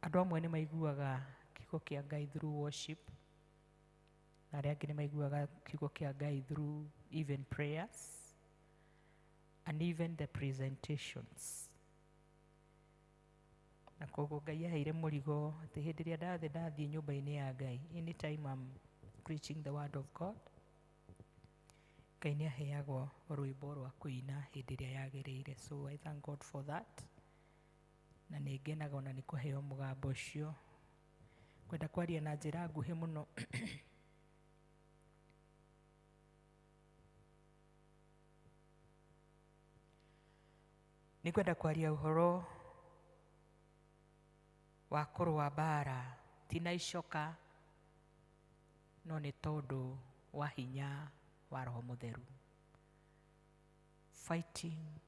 Andũ amwe nĩ maiguaga kiugo kĩa Ngai through worship, na arĩa angĩ nĩ maiguaga kiugo kĩa Ngai through even prayers and even the presentations. Na koguo Ngai aheire mũrigo atĩ hĩndĩ ĩrĩa ndathiĩ ndathiĩ nyũmba-inĩ ya Ngai, anytime I'm preaching the word of God, Ngai nĩ aheagwo rwĩmbo rwa kũina hĩndĩ ĩrĩa yagĩrĩire. So I thank God for that, na nĩ ngenaga ona nĩ kũheo mũgambo ũcio. Kwenda kwaria na njĩra nguhĩ mũno. Nĩ kwenda kwaria ũhoro wa kũrũa mbara, ti na icoka, no nĩ tondũ wa hinya wa Roho Mũtheru. Fighting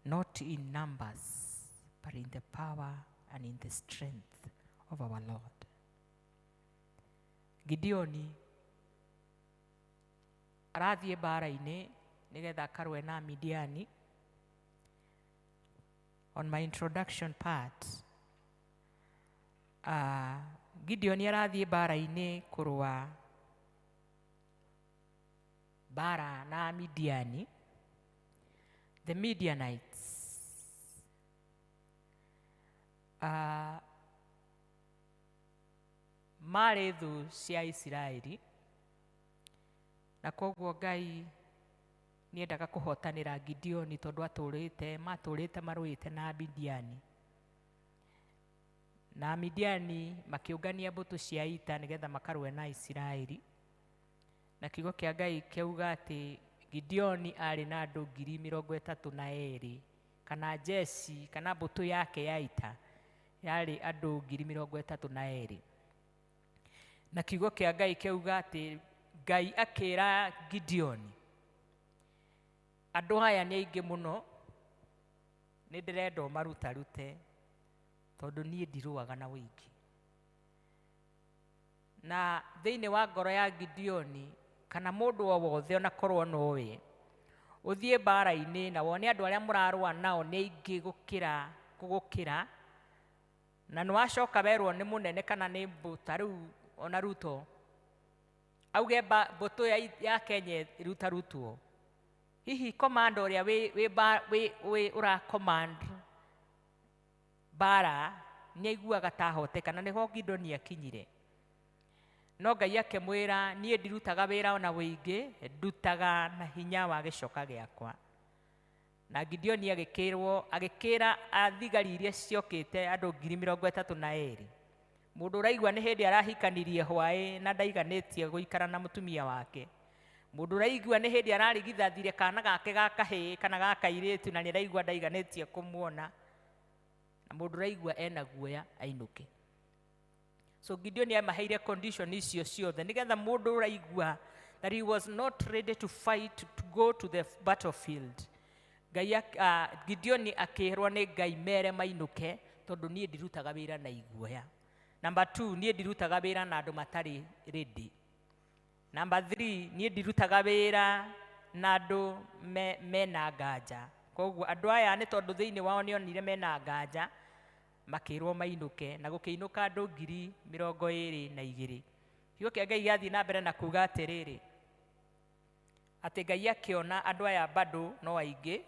not in numbers, but in the power and in the strength of our Lord. Gideoni arathiĩ mbara-inĩ nĩgetha akarũe na Midiani. On my introduction part, Gideoni arathiĩ mbara-inĩ kũrũa mbara na Midiani, the Midianites. Marĩ thũ cia Isiraeli, na koguo Ngai nĩendaga kũhotanĩra Gideoni tondũ matũrĩte marũĩte na Midiani. Na Midiani makĩũngania mbũtũ cia ita nĩgetha makarũe na Isiraeli. Na kiugo kĩa Ngai kĩauga atĩ Gideoni arĩ na andũ 32,000, kana jeci kana mbũtũ yake ya ita yarĩ andũ 32,000. Na kiugo kĩa Ngai kĩauga atĩ Ngai akĩra Gideoni, andũ aya nĩ aingĩ mũno, nĩ ndĩrenda ũmarutarute tondũ niĩ ndirũaga na ũingĩ. Na thĩinĩ wa ngoro ya Gideoni, kana mũndũ o wothe ona korwo nowe, ũthiĩ mbara-inĩ na wone andũ arĩa mũrarũa nao nĩ aingĩ gũkĩra, na nĩwacoka werwo nĩ mũnene kana nĩ mbũta rĩu ona Ruto auge mbũtũ ya Kenya ĩrutarutwo, hihi command ũrĩa wĩ ũra command mbara nĩ aiguaga ta ahoteka, na nĩho Gideoni akinyire. No Ngai akĩmwĩra, niĩ ndirutaga wĩra ona wĩingĩ, ndutaga na hinya wa gĩcoka gĩakwa. Na Gideoni agĩkĩrwo, agĩkĩra athigari iria ciokĩte andũ 32,000. Mũndũ ũraigua nĩ hĩndĩ arahikanirie hwaĩ na ndaiganĩtie gũikara na mũtumia wake. Mũndũ ũraigua nĩ hĩndĩ ararigithathire kana gake ga kahĩĩ kana ga kairĩtu na nĩ araigua ndaiganĩtie kũmuona. Na mũndũ ũraigua ena guoya ainũke. So Gideon amaheire condition icio ciothe nĩgetha mũndũ ũraigua that he was not ready to fight to go to the battlefield. Ngai Gideon akĩrwo nĩ Ngai mere mainũke tondũ niĩ ndirutaga wĩra na iguoya. Number 2, niĩ ndirutaga wĩra na andũ matarĩ ready. Number 3, niĩ ndirutaga wĩra na andũ mena nganja. Koguo andũ aya nĩ tondũ thĩinĩ wao nĩonire mena nganja, makĩrwo mainũke, na gũkĩinũka andũ 22,000. Kiugo kĩa Ngai gĩathiĩ na mbere na kuga atĩrĩrĩ, atĩ Ngai akĩona andũ aya bado no aingĩ,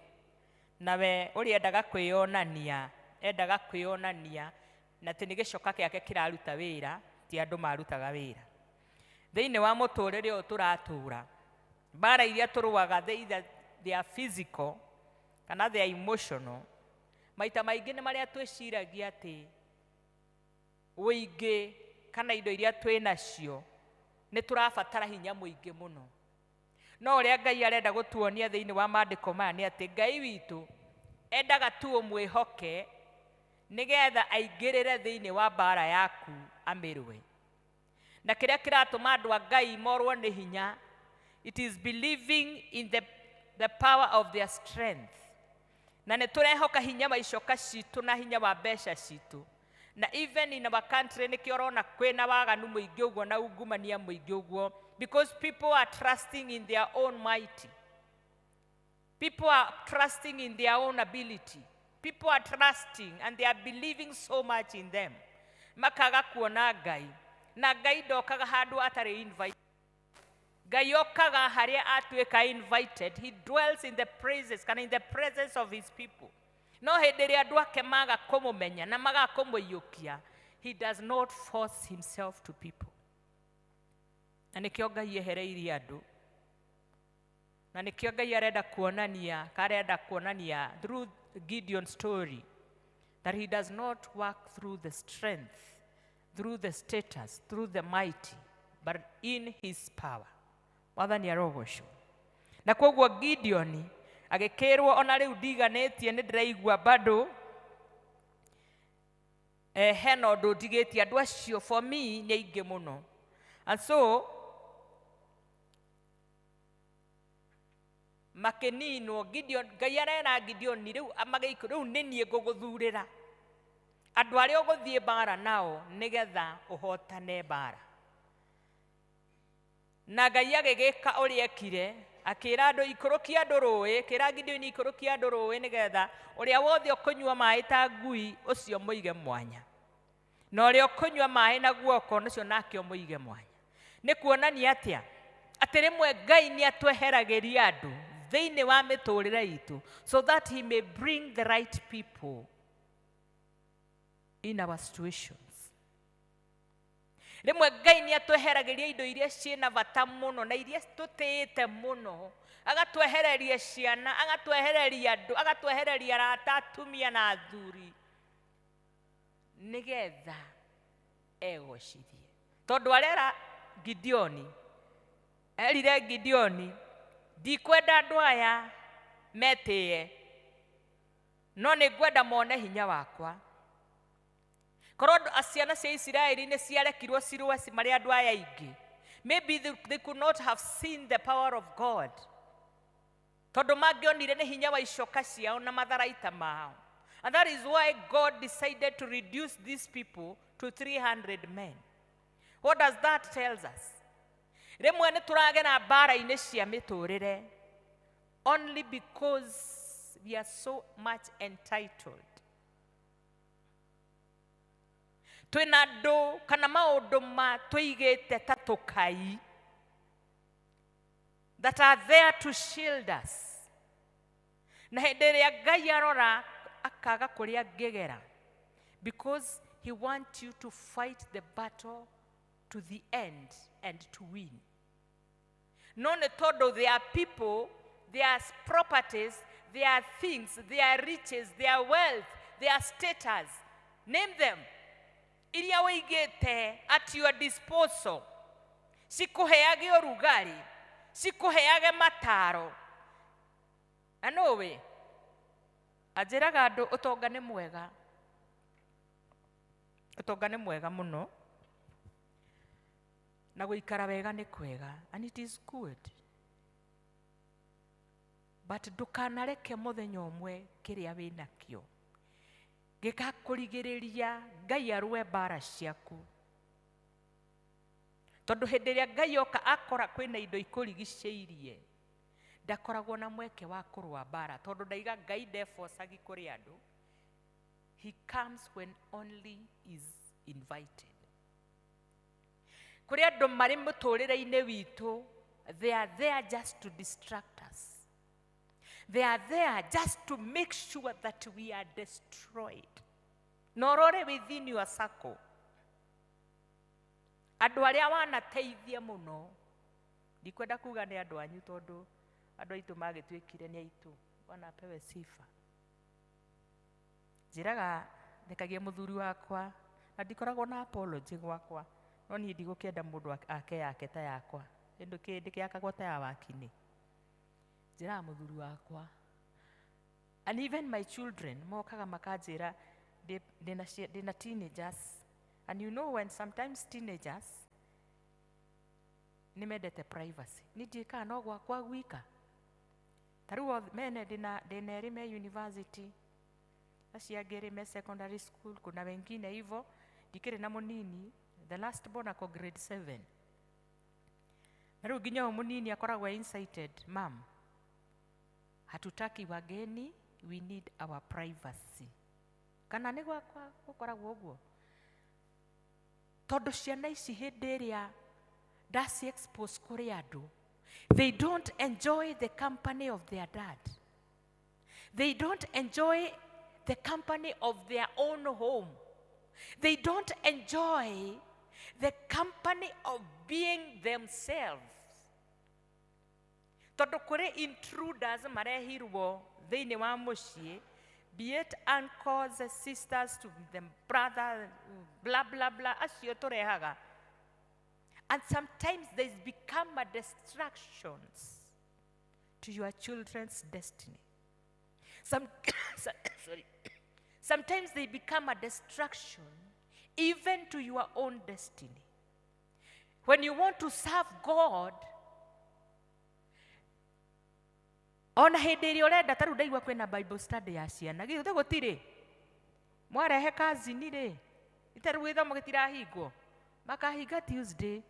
nawe ũrĩa endaga kwĩyonania, endaga kwĩyonania na atĩ nĩ gĩcoka gĩake kĩraruta wĩra, ti andũ marutaga wĩra. Thĩinĩ wa mũtũrĩre ũyũ tũratũra, mbara iria tũrũaga, either they are physical kana they are emotional, maita maingĩ nĩ marĩa twĩciragia atĩ ũingĩ kana indo iria twĩ nacio nĩ tũrabatara hinya mũingĩ mũno. No ũrĩa Ngai arenda gũtuonia thĩinĩ wa maandĩko maya nĩ atĩ Ngai witũ endaga tu ũmwĩhoke nĩgetha aingĩrĩre thĩinĩ wa mbara yaku amĩrũe. Na kĩrĩa kĩratũma andũ a Ngai morwo nĩ hinya, it is believing in the power of their strength. Na nĩ tũrehoka hinya wa icoka citũ na hinya wa mbeca citũ. Na even in our country nĩkĩo ũrona kwĩna waganu mũingĩ ũguo na ungumania mũingĩ ũguo, because people are trusting in their own might. People are trusting in their own ability. People are trusting and they are believing so much in them. Makaga kuona Ngai. Na Ngai ndokaga handũ atarĩ invite. Ngai okaga harĩa atuĩka invited. He dwells in the praises, kana in the presence of his people. No hĩndĩ ĩrĩa andũ ake maga kũmũmenya na maga kũmũiyũkia, he does not force himself to people. Na nĩkĩo Ngai ehereirie andũ. Na nĩkĩo Ngai arenda kuonania, arenda kuonania through Gideon's story that he does not work through the strength, through the status, through the mighty, but in his power. Mwathani arogocwo. Na koguo Gideon agĩkĩrwo ona rĩu ndiganĩtie nĩ ndĩraigua bado hena ũndũ ndigĩtie andũ acio, for me nĩ aingĩ mũno. And so makĩninwo. Gideon, Ngai arera Gideon rĩu amagĩikũ rĩu nĩ niĩ ngũgũthurĩra andũ arĩa ũgũthiĩ mbara nao nĩgetha ũhotane mbara. Na Ngai agĩgĩka ũrĩa ekire, akĩra andũ ikũrũkia andũ rũĩ, akĩra Gideon ikũrũkia andũ rũĩ nĩgetha ũrĩa wothe ũkũnyua maĩ ta ngui ũcio mũige mwanya, na ũrĩa ũkũnyua maĩ na guoko ũcio nake ũmũige mwanya. Nĩ kuonania atĩa? Atĩ rĩmwe Ngai nĩ atweheragĩria andũ thĩinĩ wa mĩtũrĩre itũ so that he may bring the right people in our situations. Rĩmwe Ngai nĩ atweheragĩria indo iria ciĩna bata mũno na iria tũtĩĩte mũno, agatwehereria ciana, agatwehereria andũ, agatwehereria arata, atumia na athuri, nĩgetha egocithie. Tondũ arera Gideoni, erire Gideoni, ndikwenda andũ aya metĩe, no nĩ ngwenda mone hinya wakwa. Korwo ciana cia Isiraeli nĩ ciarekirwo cirũe marĩ andũ aya aingĩ, maybe they could not have seen the power of God, tondũ mangĩonire nĩ hinya wa icoka ciao na matharaita mao. And that is why God decided to reduce these people to 300 men. What does that tell us? Rĩmwe nĩ tũragera mbara-inĩ cia mĩtũrĩre only because we are so much entitled. Twĩna andũ kana maũndũ ma tũigĩte ta tũkai that are there to shield us. Na hĩndĩ ĩrĩa Ngai arora akaga kũrĩa angĩgera, because he wants you to fight the battle to the end and to win. No nĩ tondũ there are people, there are properties, there are things, there are riches, there are wealth, there are status. Name them. Iria wĩigĩte at your disposal, cikũheage ũrugarĩ, cikũheage mataro. Na nũĩ anjĩraga andũ ũtonga nĩ mwega, ũtonga nĩ mwega mũno, na gũikara wega nĩ kwega, and it is good. But ndũkanareke mũthenya ũmwe kĩrĩa wĩnakĩo gĩgakũrigĩrĩria Ngai arũe mbara ciaku. Tondũ hĩndĩ ĩrĩa Ngai oka akora kwĩna indo ikũrigicĩirie Ndakoragwo na mweke wa kũrũa mbara tondũ ndaiga Ngai ndebocagi kũrĩ andũ. He comes when only is invited. Kũrĩ andũ marĩ mũtũrĩre-inĩ witũ, they are there just to distract us. They are there just to make sure that we are destroyed. Na ũrore within your circle. Andũ arĩa wanateithia mũno, ndikwenda kuga nĩ andũ anyu tondũ andũ aitũ magĩtuĩkire nĩ aitũ, Bwana apewe sifa. Njĩraga thekagia mũthuri wakwa na ndikoragwo na apology gwakwa, no niĩ ndigũkĩenda mũndũ ake yake ta yakwa, ĩndũ ndĩkĩakagwo ta ya wakinĩ. Njĩraga mũthuri wakwa, and even my children mokaga makanjĩra ndĩna teenagers, and you know when sometimes teenagers nĩ mendete privacy, niĩ ndiĩkaga no gwakwa gwika. Ta rĩu mene ndĩna erĩ me university, acio angĩ erĩ me secondary school, kuna wengine hivyo, ndikĩrĩ na mũnini, the last born ako grade 7. Na rĩu nginya ũyũ mũnini akoragwo incited, mam, hatutaki wageni, we need our privacy. Kana nĩ gwakwa gũkoragwo ũguo? Tondũ ciana ici hĩndĩ ĩrĩa ndaci expose kũrĩ andũ, they don't enjoy the company of their dad. They don't enjoy the company of their own home. They don't enjoy the company of being themselves. Tondũ kũrĩ intruders marehirwo thĩinĩ wa mũciĩ, be it uncles, sisters, to the brother, blah, blah, blah, acio tũrehaga. And sometimes they become a distractions to your children's destiny. Sorry. Sometimes they become a distraction even to your own destiny. When you want to serve God, ona hĩndĩ ĩrĩa ũrenda ta rĩu ndaigua kwĩna Bible study ya ciana, githĩ gũtirĩ? Mwarehe kazini rĩ, ite rĩu gĩthomo gĩtirahingwo, makahinga Tuesday.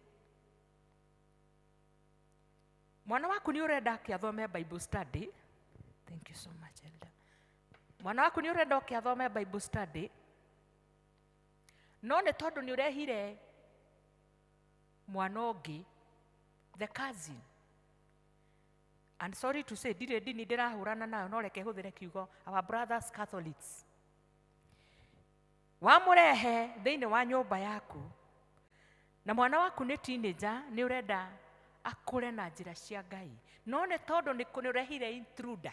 Mwana waku nĩ ũrenda ake athome Bible study. Thank you so much, Elder. Mwana waku nĩ ũrenda oke athome Bible study, no nĩ tondũ nĩ ũrehire mwana ũngĩ, the cousin. And sorry to say, ndirĩ ndini ndĩrahũrana nayo, no reke hũthĩre kiugo, our brothers Catholics. Wamũrehe thĩinĩ wa nyũmba yaku, na mwana waku nĩ teenager, nĩ ũrenda akũre na njĩra cia Ngai, no nĩ tondũ nĩ ũrehire intruder.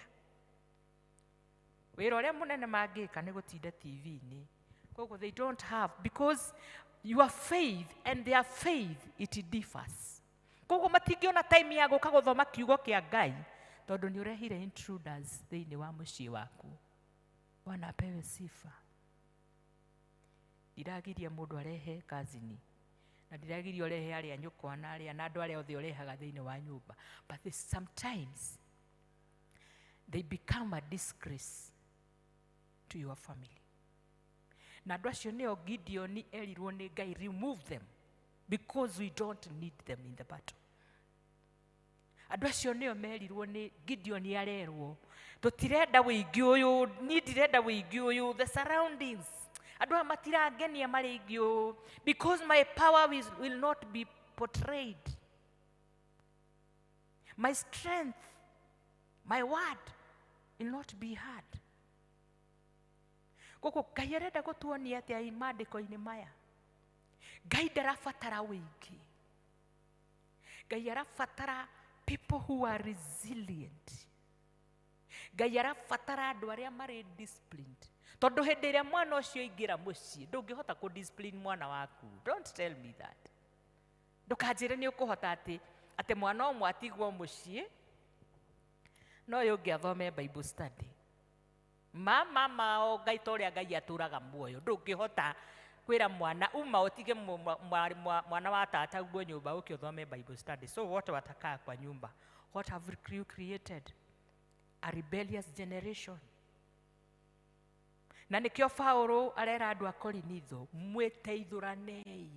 Wĩra ũrĩa mũnene mangĩka nĩ gũtinda TV-inĩ. Koguo they don't have, because your faith and their faith, it differs. Koguo matingĩona time ya gũka gũthoma kiugo kĩa Ngai, tondũ nĩ ũrehire intruders thĩinĩ wa mũciĩ waku. Bwana apewe sifa. Ndiragiria mũndũ arehe kazini, na ndiragiria ũrehe arĩa nyũkwa na arĩa na andũ arĩa othe ũrehaga thĩinĩ wa nyũmba, but they, sometimes they become a disgrace to your family. Na andũ acio nĩo Gideon erirwo nĩ Ngai, remove them because we don't need them in the battle. Andũ acio nĩo merirwo nĩ Gideon arerwo, tũtirenda wĩingĩ ũyũ, niĩ ndirenda wĩingĩ ũyũ, the surroundings, andũ aya matirangenia marĩ aingĩ ũũ, because my power will not be portrayed. My strength, my word will not be heard. Koguo Ngai arenda gũtuonia atĩa maandĩko-inĩ maya? Ngai ndarabatara wĩingĩ. Ngai arabatara people who are resilient. Ngai arabatara andũ arĩa marĩ disciplined. Tondũ hĩndĩ ĩrĩa mwana ũcio aingĩra mũciĩ, ndũngĩhota kũ discipline mwana waku. Don't tell me that. Ndũkanjĩre nĩ ũkũhota atĩ mwana ũmwe atigwo mũciĩ, no ũyũ ũngĩ athome Bible study. Mama mao Ngai ta ũrĩa Ngai atũraga muoyo, ndũngĩhota kwĩra mwana uma ũtige mwana wa tata guo nyũmba ũke ũthome Bible study. So wote watakaa kwa nyumba. What have you created? A rebellious generation. Na nĩkĩo Paũlũ arera andũ a Korinitho, mwĩteithũranei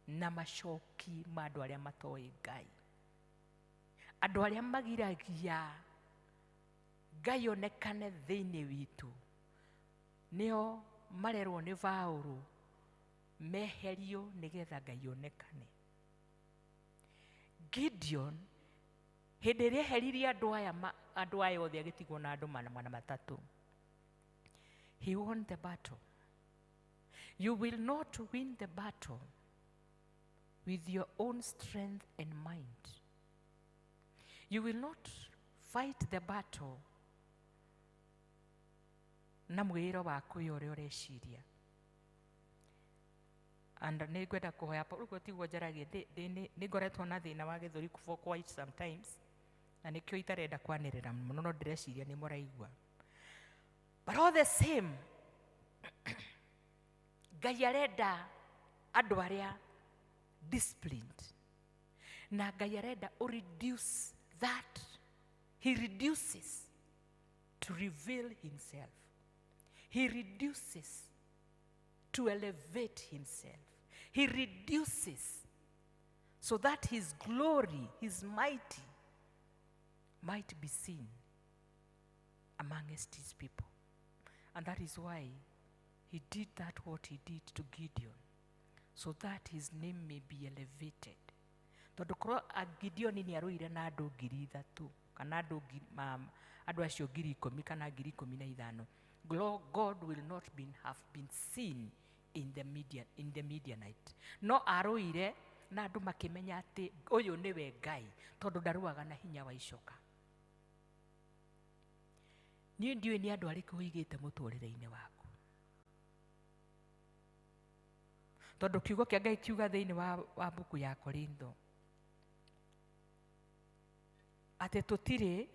na macoki ma andũ arĩa matoĩ Ngai. Andũ arĩa magiragia Ngai onekane thĩinĩ witũ nĩo marerwo nĩ Paũlũ meherio nĩgetha Ngai onekane. Gideon hĩndĩ ĩrĩa eheririe andũ aya othe agĩtigwo na andũ 300. He won the battle. You will not win the battle with your own strength and mind. You will not fight the battle na mwĩĩro waku ũyũ ũrĩa ũreciria. And nĩ ngwenda kũhoya ũguo tiguo njaragia, nĩ ngoretwo na thĩna wa gĩthũri for quite sometimes, na nĩkĩo itarenda kwanĩrĩra mũno, no ndĩreciria nĩ mũraigua. But all the same, Ngai arenda andũ arĩa disciplined, na Ngai arenda o reduce that. He reduces to reveal himself. He reduces to elevate himself. He reduces so that his glory, his mighty, might be seen amongst his people. And that is why he did that what he did to Gideon, so that his name may be elevated. Tondũ korwo Gideon nĩ arũire na andũ 3,000 kana andũ acio 10,000 kana 15,000, God will not have been seen in the Midianite. No arũire na andũ makĩmenya atĩ ũyũ nĩwe Ngai, tondũ ndarũaga na hinya wa icoka. Niĩ ndiũĩ nĩ andũ arĩkũ ũigĩte mũtũrĩre-inĩ waku, tondũ kiugo kĩa Ngai kiuga thĩinĩ wa mbuku ya Korintho atĩ tũtirĩ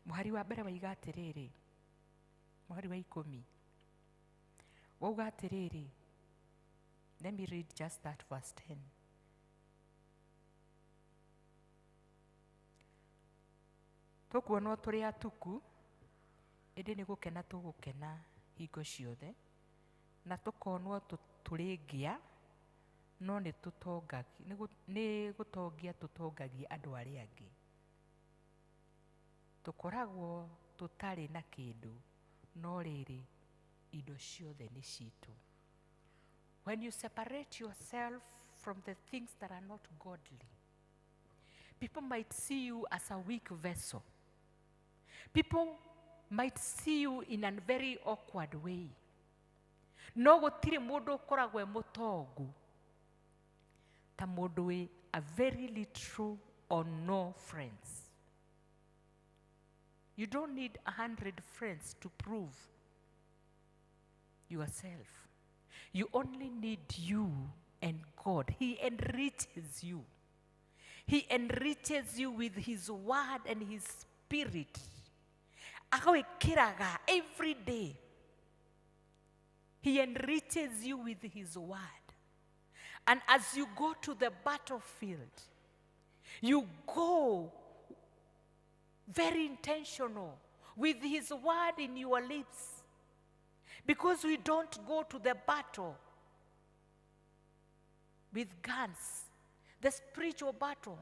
mũhari wa mbere waiga atĩrĩrĩ, mũhari wa 10 wauga atĩrĩrĩ, let me read just that verse 10. Tũkuonwo tũrĩ atuku, ĩndĩ nĩ gũkena tũgũkena hingo ciothe, na tũkonwo tũrĩ ngĩa, no nĩ gũtongia tũtongagia andũ arĩa angĩ. Tũkoragwo tũtarĩ na kĩndũ, no rĩrĩ indo ciothe nĩ citũ. When you separate yourself from the things that are not godly, people might see you as a weak vessel. People might see you in a very awkward way. No gũtirĩ mũndũ ũkoragwo e mũtongu ta mũndũ wĩ a very little or no friends. You don't need 100 friends to prove yourself. You only need you and God. He enriches you. He enriches you with his word and his spirit. Agwĩkĩraga every day. He enriches you with his word. And as you go to the battlefield, you go very intentional with his word in your lips. Because we don't go to the battle with guns. The spiritual battle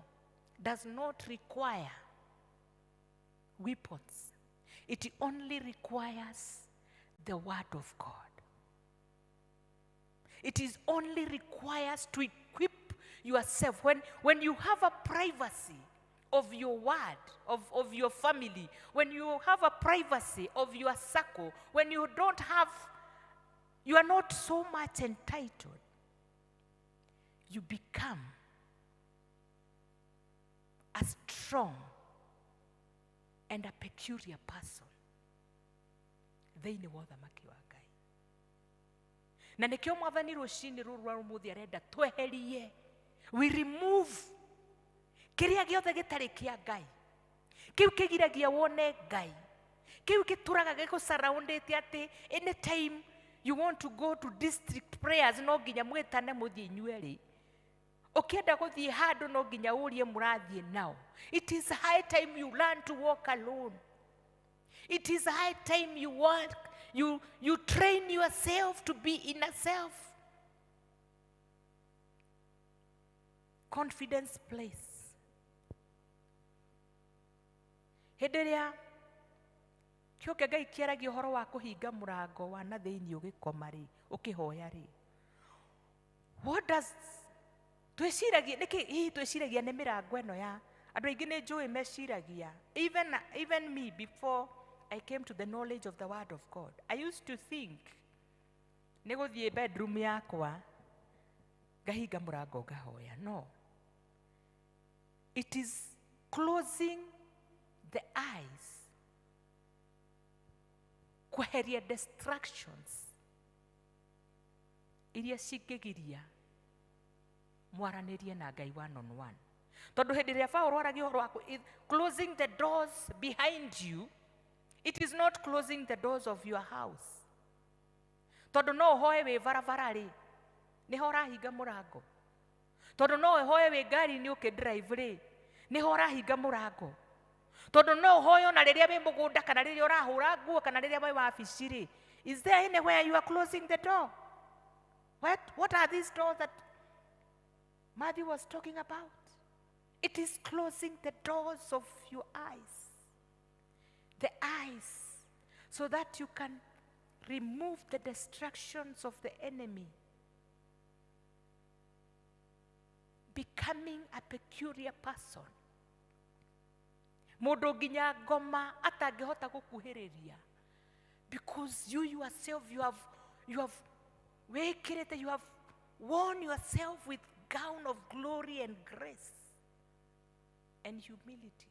does not require weapons. It only requires the word of God. It is only requires to equip yourself. When you have a privacy of your word, of your family, when you have a privacy of your circle, when you don't have, you are not so much entitled, you become a strong and a peculiar person. Thĩinĩ wa ũthamaki wa Ngai. Na nĩkĩo Mwathani rũcinĩ rũrũ rwa ũmũthĩ arenda tweherie, we remove kĩrĩa gĩothe gĩtarĩ kĩa Ngai, kĩu kĩgiragia wone Ngai, kĩu gĩtũraga gĩgũsurroundĩte atĩ anytime you want to go to district prayers no nginya mwĩtane mũthiĩ inyuerĩ, ũkĩenda gũthiĩ handũ no nginya ũrie mũrathiĩ nao. It is high time you learn to walk alone. It is high time you walk, you train yourself to be in a self. Confidence place. Hĩndĩ ĩrĩa kĩo kĩa Ngai kĩaragia ũhoro wa kũhinga mũrango wa na thĩinĩ ũgĩkoma rĩ, ũkĩhoya rĩ, what does twĩciragia nĩkĩ hihi twĩciragia nĩ mĩrango ĩno ya andũ aingĩ nĩ njũĩ meciragia. Even me, before I came to the knowledge of the word of God, I used to think nĩ gũthiĩ bedroom yakwa ngahinga mũrango ngahoya. No, it is closing the eyes, kweheria distractions iria cingĩgiria mwaranĩrie na Ngai one on one. Tondũ hĩndĩ ĩrĩa Paũlũ aragia ũhoro wa closing the doors behind you, it is not closing the doors of your house. Tondũ no ũhoe wĩ barabara rĩ, nĩho ũrahinga mũrango. Tondũ no ũhoe wĩ ngari-inĩ ũkĩdrive rĩ, nĩho ũrahinga mũrango. Tondũ no ũhoe ona rĩrĩa wĩ mũgũnda kana rĩrĩa ũrahũra nguo kana rĩrĩa wĩ wabici rĩ, is there anywhere you are closing the door? What are these doors that Matthew was talking about? It is closing the doors of your eyes. The eyes, so that you can remove the distractions of the enemy. Becoming a peculiar person. Mũndũ nginya ngoma atangĩhota gũkuhĩrĩria. Because you yourself, you have wĩkĩrĩte, you have worn yourself with gown of glory and grace and humility.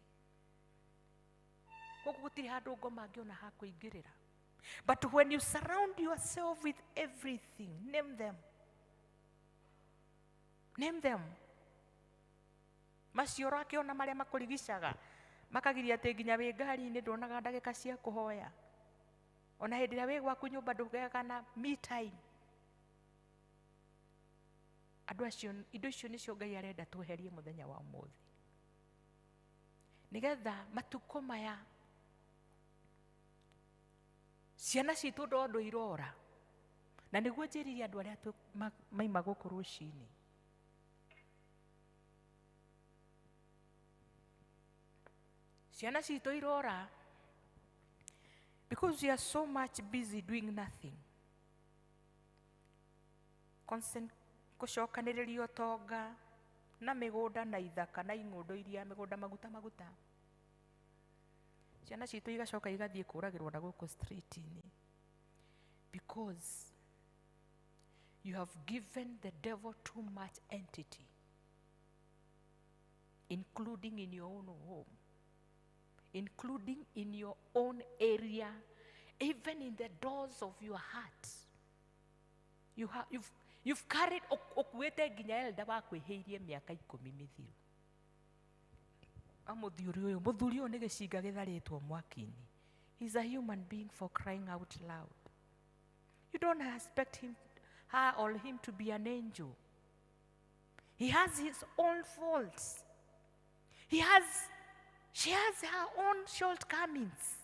Gũkũ gũtirĩ handũ ngoma angĩona ha kũingĩrĩra. But when you surround yourself with everything, name them. Name them. Macio ũrakĩona marĩa makũrigicaga, makagiria atĩ nginya wĩ ngari-inĩ nduonaga ndagĩka cia kũhoya. Ona hĩndĩ ĩrĩa wĩ gwaku nyũmba ndũgĩaga na me time. Andũ acio, indo icio nĩcio Ngai arenda tweherie mũthenya wa ũmũthĩ. Nĩgetha matukũ maya ciana citũ ndondo irora. Na nĩguo njĩrire andũ arĩa maima gũkũ rũcinĩ. Ciana citũ irora because we are so much busy doing nothing. Constant gũcokanĩrĩria ũtonga na mĩgũnda na ithaka na ing'ũndũ iria mĩgũnda maguta maguta. Ciana citũ igacoka igathiĩ kũragĩrwo na gũkũ street-inĩ. Because you have given the devil too much entity, including in your own home, including in your own area, even in the doors of your heart. You've carried okuete nginya elda wakwĩhĩirie mĩaka 10 mĩthiru. Mũthuri ũyũ nĩ gĩcinga gĩtharĩtwo mwaki-inĩ. He's a human being, for crying out loud. You don't expect him, her or him to be an angel. He has his own faults. She has her own shortcomings.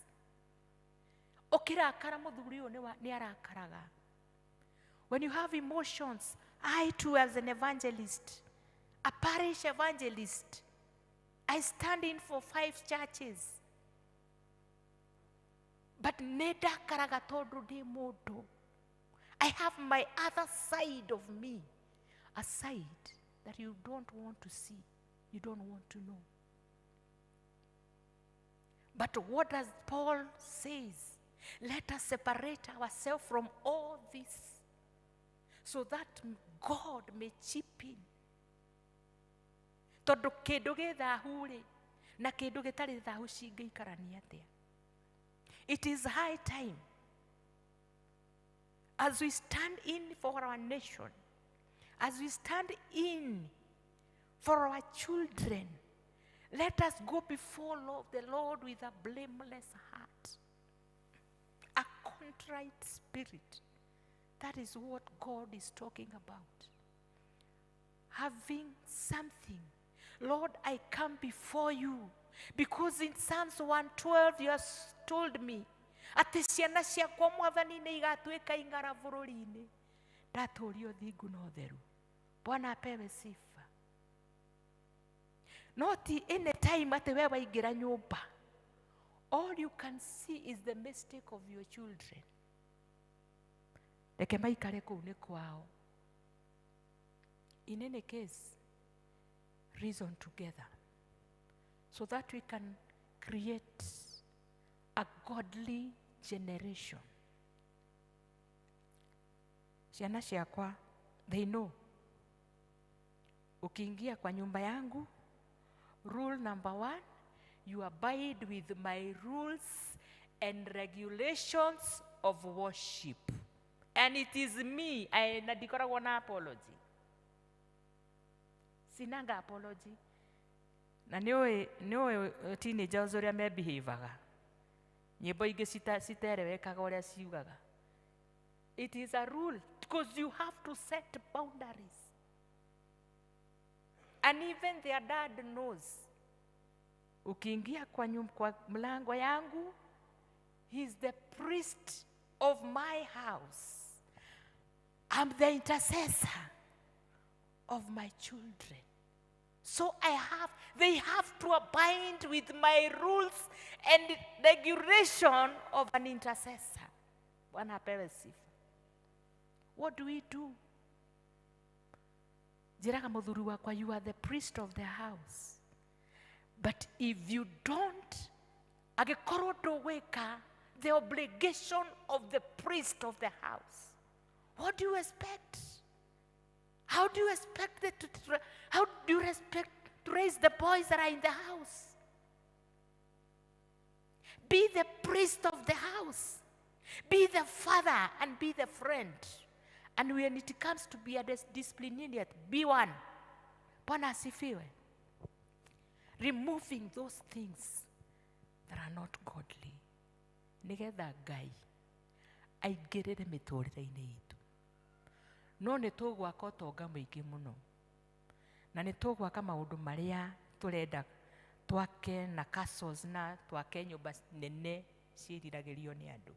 Ũkĩrakara mũthuri ũyũ nĩ arakaraga. When you have emotions, I too as an evangelist, a parish evangelist, I stand in for 5 churches. But nĩndakaraga tondũ ndĩ mũndũ. I have my other side of me, a side that you don't want to see, you don't want to know. But what does Paul says? Let us separate ourselves from all this so that God may chip in. Tondũ kĩndũ gĩ thahu rĩ, na kĩndũ gĩtarĩ thahu cingĩikarania atĩa? It is high time, as we stand in for our nation, as we stand in for our children, let us go before the Lord with a blameless heart, a contrite spirit. That is what God is talking about. Having something. Lord, I come before you because in Psalms 112 you have told me atĩ ciana ciakwa Mwathani nĩ igatuĩka ing'ara bũrũri-inĩ ndatũũria ũthingu na ũtheru. Bwana apewe sifa. No ti any time atĩ we waingĩra nyũmba, all you can see is the mistake of your children. Reke maikare kũu nĩ kwao. In any case, reason together so that we can create a godly generation. Ciana ciakwa, they know. Ukiingia kwa nyumba yangu, rule number 1, you abide with my rules and regulations of worship. And it is me, I na ndikoragwo na apology. Sinanga apology. Na nĩũĩ teenagers ũrĩa mebehaviaga. Nyĩmbo ingĩ citerewekaga ũrĩa ciugaga. It is a rule because you have to set boundaries. And even their dad knows. Ukiingia kwa kwa mlango yangu, he is the priest of my house. I'm the intercessor of my children. So they have to abide with my rules and regulation of an intercessor. Bwana apewe sifa. What do we do? Njĩraga mũthuri wakwa, you are the priest of the house. But if you don't, angĩkorwo ndũgwĩka the obligation of the priest of the house, what do you expect? How do you expect how do you expect to raise the boys that are in the house? Be the priest of the house. Be the father and be the friend. And when it comes to be a disciplinarian, be one. Bwana asifiwe. Removing those things that are not godly. Nigetha Ngai aingĩrĩre mĩtũrĩre-inĩ itũ. No nĩ tũgwaka ũtonga mũingĩ mũno. Na nĩ tũgwaka maũndũ marĩa tũrenda twake na castles na twake nyũmba nene ciĩriragĩrio nĩ andũ.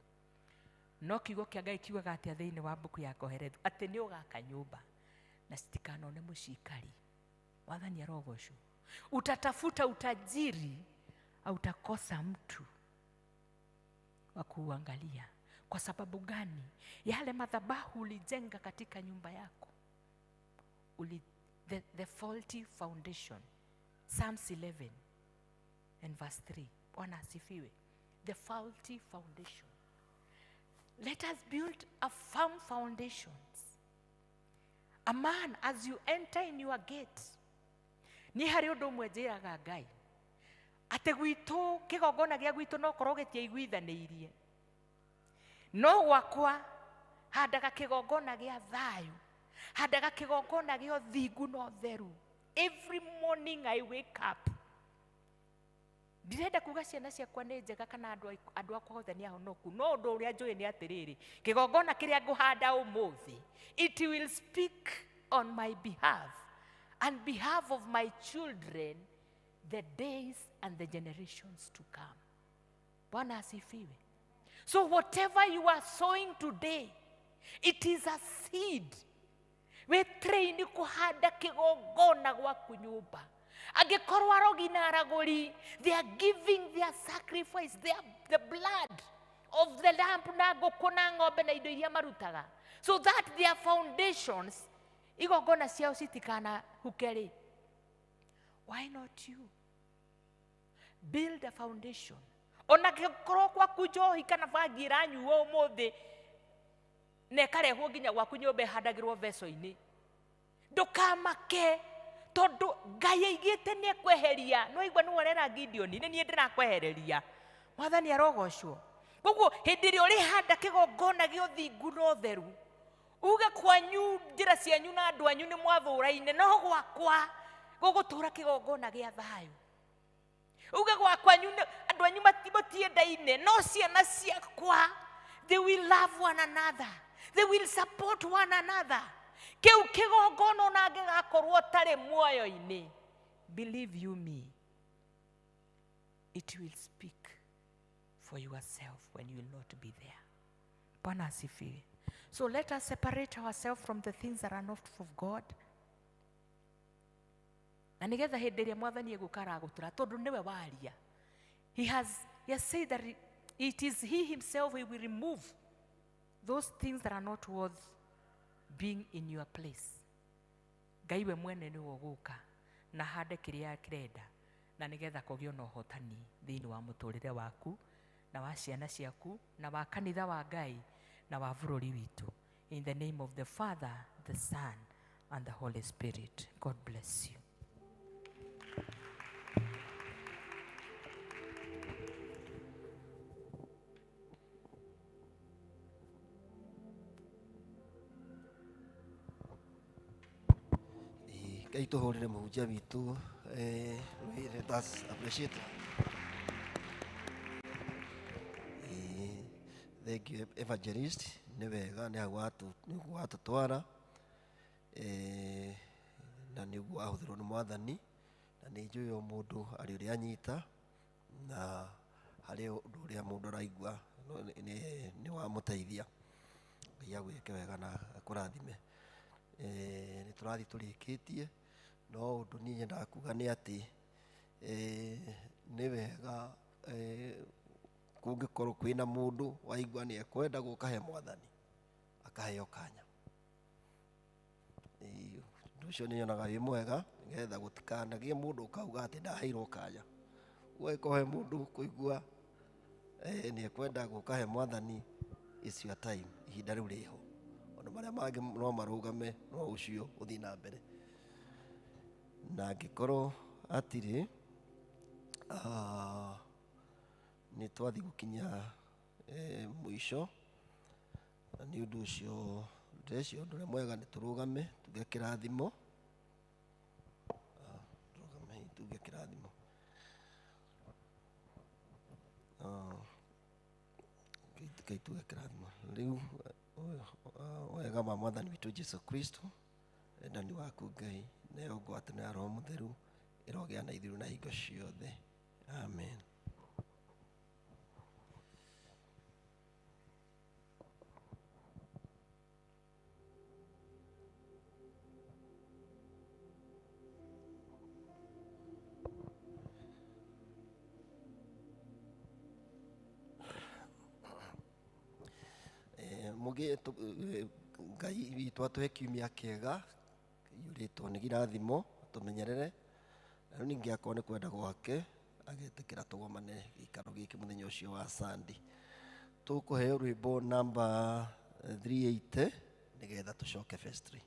No kiugo kĩa Ngai kiugaga atĩa thĩinĩ wa mbuku ya Kohelethu? Atĩ nĩ ũgaka nyũmba na citikanone mũcikari. Mwathani arogocwo. Utatafuta utajiri au utakosa mtu wa kuuangalia. Kwa sababu gani? Yale madhabahu ulijenga katika nyumba yako, the faulty foundation. Psalms 11 and verse 3. Bwana asifiwe. The faulty foundation. Let us build a firm foundations. A man, as you enter in your gate, ni harĩ ũndũ ũmwe njĩraga Ngai atĩ gwitũ kĩgongona gĩa gwitũ no korwo gĩtiaiguithanĩirie, no gwakwa handaga kĩgongona gĩa thayũ, handaga kĩgongona gĩa ũthingu na ũtheru. Every morning I wake up, ndirenda kuga ciana ciakwa nĩ njega kana andũ akwa othe nĩ ahonoku, no ũndũ ũrĩa njũĩ nĩ atĩrĩrĩ, kĩgongona kĩrĩa ngũhanda ũmũthĩ, it will speak on my behalf and behalf of my children the days and the generations to come. Bwana asifiwe. So whatever you are sowing today, it is a seed. We train kuhanda kigongona gwaku nyumba. Angĩkorwo arogi na aragũri, they are giving their sacrifice, the blood of the lamb na ngũkũ na ng'ombe na indo iria marutaga, so that their foundations, igongona ciao citikanahuke rĩ. Why not you? Build a foundation. Ona gĩkorwo gwaku njohi kana bangi ĩranyuo ũmũthĩ na ĩkarehwo nginya gwaku nyũmba ĩhandagĩrwo veco-inĩ, ndũkamake tondũ Ngai aigĩte nĩ ekweheria. No igua nĩwe ũrera Gideon, nĩ niĩ ndĩrakwehereria. Mwathani arogocwo. Koguo hĩndĩ ĩrĩa ũrĩhanda kĩgongona gĩa ũthingu na ũtheru, uge kwanyu njĩra cianyu na andũ anyu nĩ mwathũraine, no gwakwa gũgũtũra kĩgongona gĩa thayũ. Uge gwakwa andũ anyu matiendaine, no ciana ciakwa, they will love one another, they will support one another. Kĩu kĩgongona ona angĩgakorwo ũtarĩ muoyo-inĩ, believe you me, it will speak for yourself when you will not be there. Bwana asifiwe. So let us separate ourselves from the things that are not of God. Na nĩgetha hĩndĩ ĩrĩa mwathani egũka aragũtũra, tondũ nĩwe waria. He has said that it is he himself who will remove those things that are not worth being in your place. Ngai we mwene nĩwe ũgũka na hande kĩrĩa kĩrenda, na nĩgetha kũgĩe na ũhotani thĩinĩ wa mũtũrĩre waku na wa ciana ciaku na wa kanitha wa Ngai na wa bũrũri witũ. In the name of the Father, the Son, and the Holy Spirit. God bless you. Ngai tũhũrĩre mũhunjia witũ, let us appreciate. Thank you, evangelist. Nĩ wega nĩ hau nĩguo watũtwara, na nĩguo ahũthĩrwo nĩ mwathani, na nĩ njũĩ o mũndũ arĩ ũrĩa anyita na harĩ ũndũ ũrĩa mũndũ araigua nĩ wamũteithia. Ngai agwĩke wega na akũrathime. Nĩ tũrathiĩ tũrĩkĩtie, no ũndũ niĩ nyendaga kuga nĩ atĩ nĩ wega kũngĩkorwo kwĩna mũndũ waigua nĩ ekwenda gũka he mwathani akaheo kanya. Ũndũ ũcio nĩ nyonaga wĩ mwega nĩgetha gũtikanagĩe mũndũ ũkauga atĩ ndaheirwo kanya. Ũgagĩkorwo he mũndũ kũigua nĩ ekwenda gũka he mwathani, it's your time, ihinda rĩu rĩho. Ona marĩa mangĩ no marũgame, no ũcio ũthiĩ na mbere. Na angĩkorwo hatirĩ, nĩ twathiĩ gũkinya mũico, na nĩ ũndũ ũcio ndĩreciria ũndũ ũrĩa mwega nĩ tũrũgame tuge kĩrathimo. Tũrũgame tuge kĩrathimo. Ngai tuge kĩrathimo. Rĩu wega wa mwathani witũ Jesu Kristo, wendani waku Ngai, nayo ngwatanĩro ya Roho Mũtheru ĩrogĩa na ithuĩ na hingo ciothe. Amen. Mũgĩ Ngai witũ atũhe kiumia kĩega kĩiyũrĩtwo nĩ irathimo, atũmenyerere, na rĩu ningĩ akorwo nĩ kwenda gwake agetĩkĩra tũgomane gĩikaro gĩkĩ mũthenya ũcio wa Sunday. Tũkũheo rwĩmbo namba 380 nĩgetha tũcoke vestry.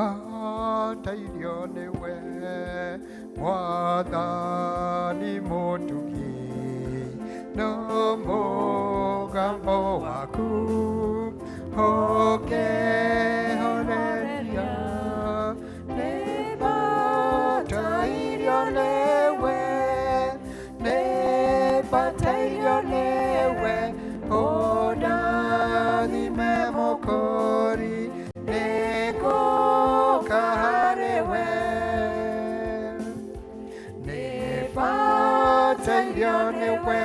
Nĩbataire nĩwe mwathani mũtugi, no mũgambo waku ũkĩhoreria. Nĩbataire nĩwe, nĩbataire nĩwe, ũndathime Mũkũri, nĩngũka harĩwe. Nĩbataire nĩwe